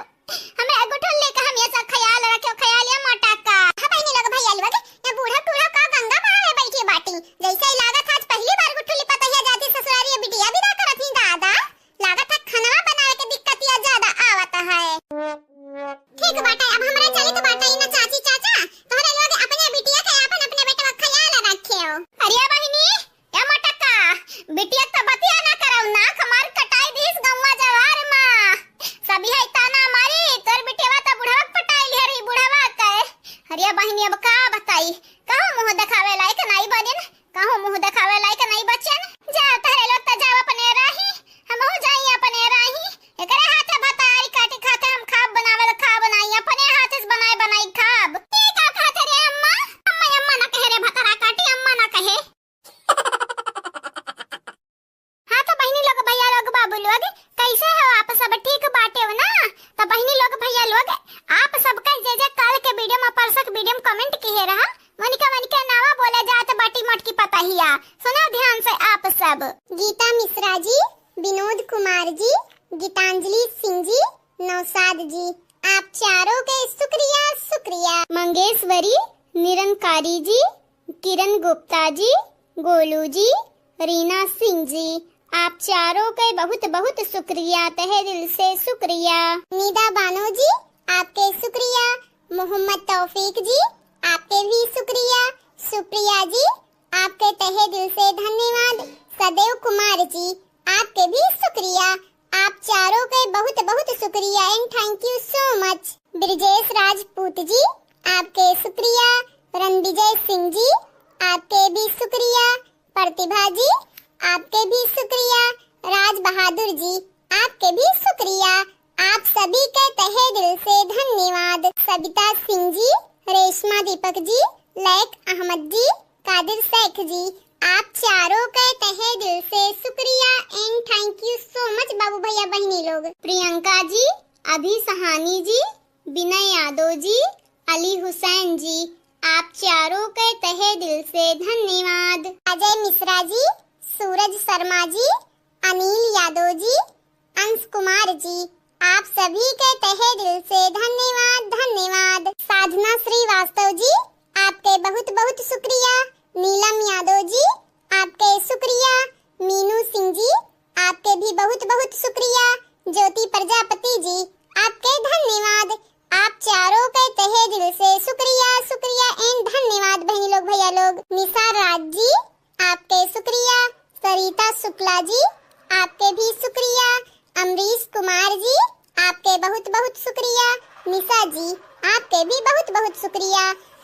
हमें गुठुल्ली का हमेशा ख्याल रखियो, ख्याल या मोटा का। हाँ बहिनी लोग, भैया लोग, ये बूढ़ा टूढ़ा का गंगा बहावे बैठी बाटी। जैसे ही लागत आज पहली बार गुठुल्ली पतोहिया जाती ससुरारी, ये बिटिया विदा करत ही दादा। लागत है खनवा बनावे के दिक्कतिया ज्यादा आवत है। ठीक बाटे, अब हमरा चलित बाटे ना चाची चाचा, तोहरे लोग अपने बिटिया के आपन अपने बेटवा ख्याल रखियो। अरे बहिनी, ए मोटका, बिटिया त बतिया ना करौ, नाक हमार कटाई दिस गौवा जवार मा। सभी है ताना मारी, तोर बिटिया त बुढ़वा पटाई लिहरी बुढ़वा के। अरे बहिनी, अब का बताई, कहूँ मुँह देखावे लायक नाई बनिन, कहूँ मुँह देखावे लायक नाई बचन। जा तहरे लोग त जाओ अपने राही, हमहू जाई अपने राही। एकरे हाथे भतारी काटी खाते हम खाब बनावे ल खाब नाई, अपने हाथे से बनाए बनाई खाब। ई का कहत रे अम्मा? अम्मा, अम्मा ना कहे रे, भतारा काटी अम्मा ना कहे। हाँ तो बहिनी लोग, भैया लोग, बाबू लोग, कैसे हो आप सब? ठीक बाटे हो ना? तो बहिनी लोग, भैया लोग, आप सबका जे जे काल के वीडियो में, परसक वीडियो में कमेंट किहे रहा, वनिका वनिका नावा बोले जात बाटी मोटकी पतहिया। सुनो ध्यान से आप सब। गीता मिश्रा जी, विनोद कुमार जी, गीतांजलि सिंह जी, नौशाद जी, आप चारों के शुक्रिया, शुक्रिया। मंगेश्वरी, निरंकारी जी, किरण गुप्ता जी, गोलू जी, रीना सिंह जी, आप चारों के बहुत बहुत शुक्रिया, तहे दिल से शुक्रिया। निदा बानो जी, आपके शुक्रिया। मोहम्मद तौफीक जी, आपके भी शुक्रिया। सुप्रिया जी, आपके तहे दिल से धन्यवाद। सदेव कुमार जी, आपके भी शुक्रिया। आप चारों के बहुत बहुत शुक्रिया and thank you so much। ब्रजेश राजपूत जी, आपके शुक्रिया। रणविजय सिंह जी, आपके भी शुक्रिया। प्रतिभा जी, आपके भी शुक्रिया। राज बहादुर जी, आपके भी शुक्रिया। आप सभी के तहे दिल से धन्यवाद। सविता सिंह जी, रेशमा दीपक जी, लैक अहमद जी, कादिर शेख जी, आप चारों के तहे दिल से शुक्रिया and thank you so much बाबू भैया बहिनी लोग। प्रियंका जी, अभी सहानी जी, विनय यादव जी, अली हुसैन जी, आप चारों के तहे दिल से धन्यवाद। अजय मिश्रा जी, सूरज शर्मा जी, अनिल यादव जी, अंश कुमार जी, आप सभी के तहे दिल से धन्यवाद, धन्यवाद। साधना श्रीवास्तव जी, आप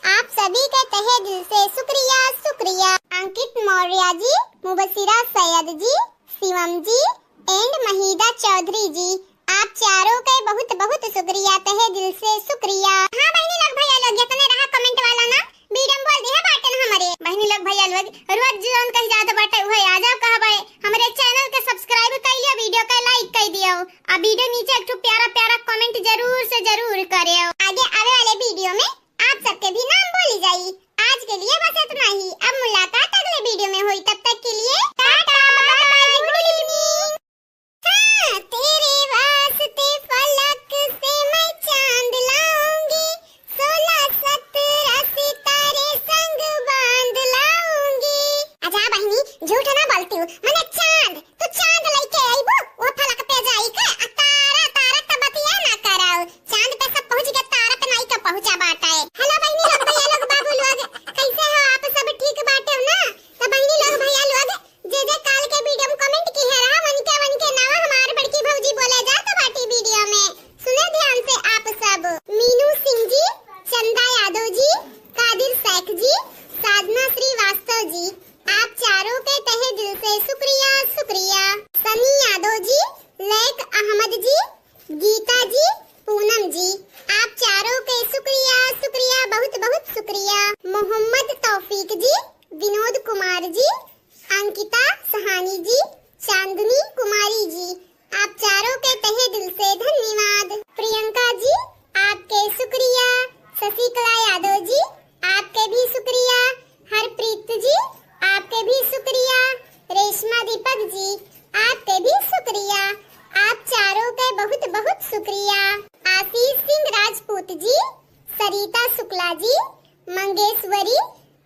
आप सभी के तहे दिल से शुक्रिया, शुक्रिया। अंकित मौर्य जी, मुबशिरा सैयद जी, शिवम जी and महिदा चौधरी जी, आप चारों के बहुत बहुत शुक्रिया, तहे दिल से शुक्रिया। हाँ बहिनी लोग भैया लोग, जितने रहा comment वाला ना, video में बोल दिया बाटन हमरे। बहिनी लोग भैया लोग, रोज जौन कही जात बाटे उहे आ जाओ कहबे। हमरे channel के subscribe कर लियो, video के like कर दियो, आ video नीचे एक ठो प्यारा प्यारा comment जरूर से जरूर करियो। आगे आवे वाले video में आप सबके भी नाम बोली जाई। आज के लिए बस इतना ही, अब मुलाकात अगले video में होई, तब तक के लिए टाटा, bye bye, good evening। हाँ, तेरे वास्ते फलक से मैं चांद लाऊंगी, सोलह सत्रह सितारे संग बांध लाऊंगी। अच्छा बहिनी, झूठ ना बोलती हूँ, मने चांद, तू चांद लेके आईबू, वो फलक पे जाई के, आ तारा, तारा त बतिया ना कराओ, चांद पे सब पहुँच के तारा पे नाई का पहुँचा बाटे। Hello बहिनी लोग, भैया लोग, बाबू लोग, कैसे हो आप सब? ठीक बाटे हो ना? तो बहिनी लोग, भैया लोग, जे जे काल के video में comment किहे रहा, वनके वनके नावा हमार बड़की भौजी बोले जात बाटी video में। सुने ध्यान से आप सब। मीनू सिंह जी, चंदा यादव जी, कादिर शेख जी, साधना श्रीवास्तव जी, आप चारों के तहे दिल से शुक्रिया, शुक्रिया। सनी यादव जी, लैक अहमद जी, गीता जी, पूनम जी, आप चारों के शुक्रिया, शुक्रिया, बहुत बहुत शुक्रिया। मोहम्मद तौफीक जी, विनोद कुमार जी, अंकिता सहानी जी, चांदनी कुमारी जी, आप चारों के तहे दिल से धन्यवाद। प्रियंका जी, आपके शुक्रिया। शशिकला यादव जी, आपके भी शुक्रिया। हरप्रीत जी, आपके भी शुक्रिया। रेशमा दीपक जी, आपके भी शुक्रिया। आप चारों के बहुत बहुत शुक्रिया। आशीष सिंह राजपूत जी, सरिता शुक्ला जी, मंगेश्वरी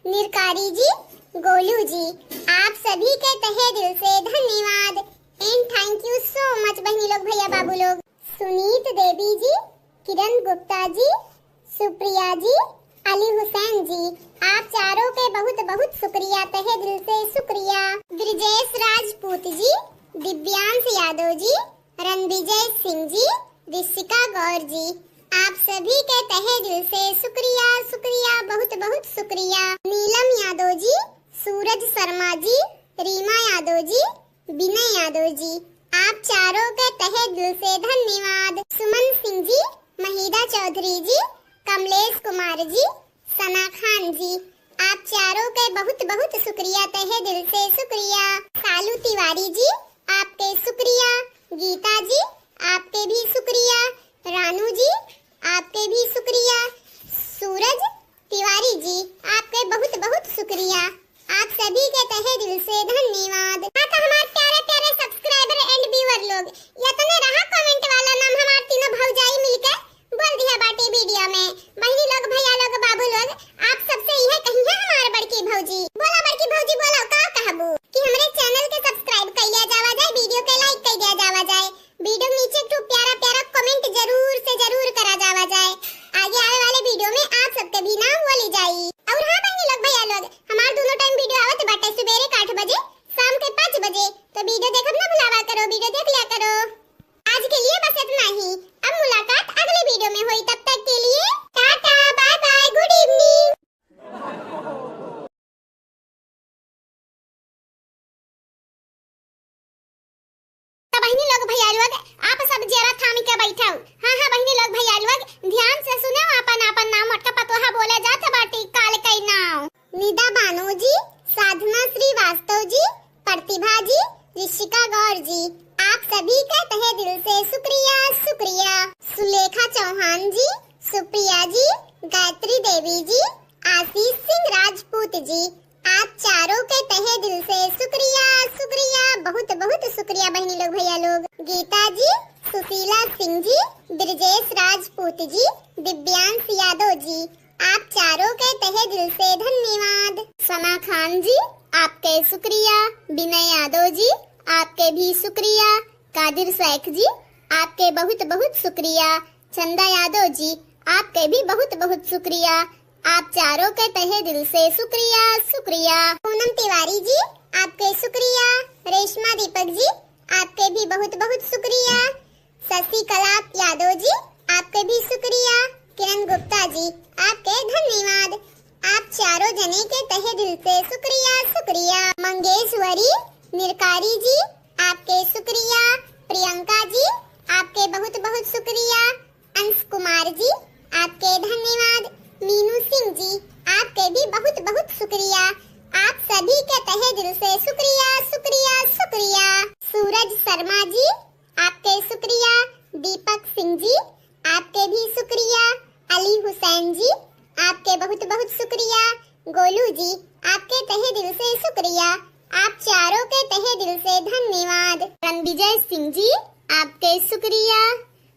निरकारी जी, गोलू जी, आप सभी के तहे दिल से धन्यवाद and thank you so much बहिनी लोग, भैया बाबू लोग। सुनीत देवी जी, किरण गुप्ता जी, सुप्रिया जी, अली हुसैन जी, आप चारों के बहुत बहुत शुक्रिया, तहे दिल से शुक्रिया। ब्रजेश राजपूत जी, दिव्यांश यादव जी, रणविजय सिंह जी, ऋषिका गौर जी, आप सभी के तहे दिल से शुक्रिया, शुक्रिया, बहुत बहुत शुक्रिया। नीलम यादव जी, सूरज शर्मा जी, रीमा यादव जी, विनय यादव जी, आप चारों के तहे दिल से धन्यवाद। सुमन सिंह जी, महिदा चौधरी जी, कमलेश कुमार जी, सना खान जी, आप चारों के बहुत बहुत शुक्रिया, तहे दिल से शुक्रिया। सालू तिवारी जी, आपके शुक्रिया। गीता जी, आपके भी शुक्रिया। रानू जी, आपके भी शुक्रिया। सूरज तिवारी जी, आपके बहुत बहुत शुक्रिया। आप सभी के तहे दिल से धन्यवाद। हाँ तो हमार प्यारे प्यारे subscriber and viewer लोग, यतने रहा comment वाला नाम हमार तीनों भौजाई मिलके बोल दिया बाटी video में। बहिनी लोग, भैया लोग, बाबू लोग, आप सबसे इहे कही है हमार बड़की भौजी। बोला बड़की भौजी, बोला, का कहबू कि हमरे channel के subscribe कइले जावा जाए, video के like कइले जावा जाए, video नीचे एक ठो प्यारा प्यारा comment जरूर से जरूर करा जावा जाए। आगे आवे वाले video में आप सबके भी नाम बोली जाई। और हाँ बहिनी लोग, भैया लोग, हमार दोनों time video आवत बाटे सुबेरे के आठ बजे, शाम के पाँच बजे, तो video देखब ना भुलावा करो, video देख लिया करो। आज के लिए बस इतना ही। अब मुलाकात अगले video में होई, तब तक के लिए टाटा, bye bye, good evening। तो बहिनी लोग, भैया लोग, आप सब जरा थामी के बैठो। हाँ, हाँ, बहिनी लोग, भैया लोग, ध्यान से सुनो, आपन, आपन नाम मोटका पतोहा बोले जात बाटी, काल कई नाव। निदा बानो जी, साधना श्रीवास्तव जी, प्रतिभा जी, ऋषिका गौर जी, आप सभी के तहे दिल से शुक्रिया, शुक्रिया। सुलेखा चौहान जी, सुप्रिया जी, गायत्री देवी जी, आशीष सिंह राजपूत जी, आप चारों के तहे दिल से शुक्रिया, शुक्रिया, बहुत बहुत शुक्रिया बहिनी लोग, भैया लोग। गीता जी, सुशीला सिंह जी, ब्रजेश राजपूत जी, दिव्यांश यादव जी, आप चारों के तहे दिल से धन्यवाद। सना खान जी, आपके शुक्रिया। विनय यादव जी, आपके भी शुक्रिया। कादिर शेख जी, आपके बहुत बहुत शुक्रिया। चंदा यादव जी, आपके भी बहुत बहुत शुक्रिया। आप चारों के तहे दिल से शुक्रिया, शुक्रिया। पूनम तिवारी जी, आपके शुक्रिया। रेशमा दीपक जी, आपके भी बहुत बहुत शुक्रिया। शशिकला यादव जी, आपके भी शुक्रिया। किरण गुप्ता जी, आपके धन्यवाद। आप चारों जने के तहे दिल से शुक्रिया, शुक्रिया। मंगेश्वरी निरकारी जी, आपके शुक्रिया। प्रियंका जी, आपके बहुत बहुत शुक्रिया। अंश कुमार जी, आपके धन्यवाद। मीनू सिंह जी, आपके भी बहुत बहुत शुक्रिया। आप सभी के तहे दिल से शुक्रिया, शुक्रिया, शुक्रिया। सूरज शर्मा जी, आपके शुक्रिया। दीपक सिंह जी, आपके भी शुक्रिया। अली हुसैन जी, आपके बहुत बहुत शुक्रिया। गोलू जी, आपके तहे दिल से शुक्रिया। आप चारों के तहे दिल से धन्यवाद। रणविजय सिंह जी, आपके शुक्रिया।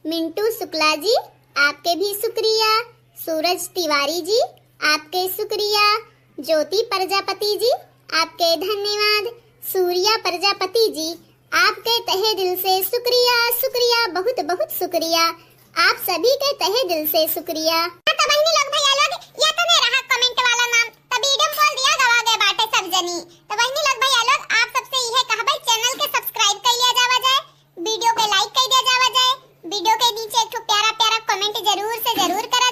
मिंटू शुक्ला जी, आपके भी शुक्रिया। सूरज तिवारी जी, आपके शुक्रिया। ज्योति प्रजापति जी, आपके धन्यवाद। सूर्या प्रजापति जी, आपके तहे दिल से शुक्रिया, शुक्रिया, बहुत बहुत शुक्रिया। आप सभी के तहे दिल से शुक्रिया। हाँ, तो बहिनी लोग, भैया लोग, या तो नहीं रहा comment वाला नाम, तो video में बोल दिया गवा गए बाटे सब जनी। तो बहिनी लोग, भैया लोग, आप सबसे इहे कहबै, channel के subscribe कर लिया जावा जाए, video के like कर दिया जावा जाए, video के नीचे एक ठो प्यारा प्यारा comment जरूर से जरूर करा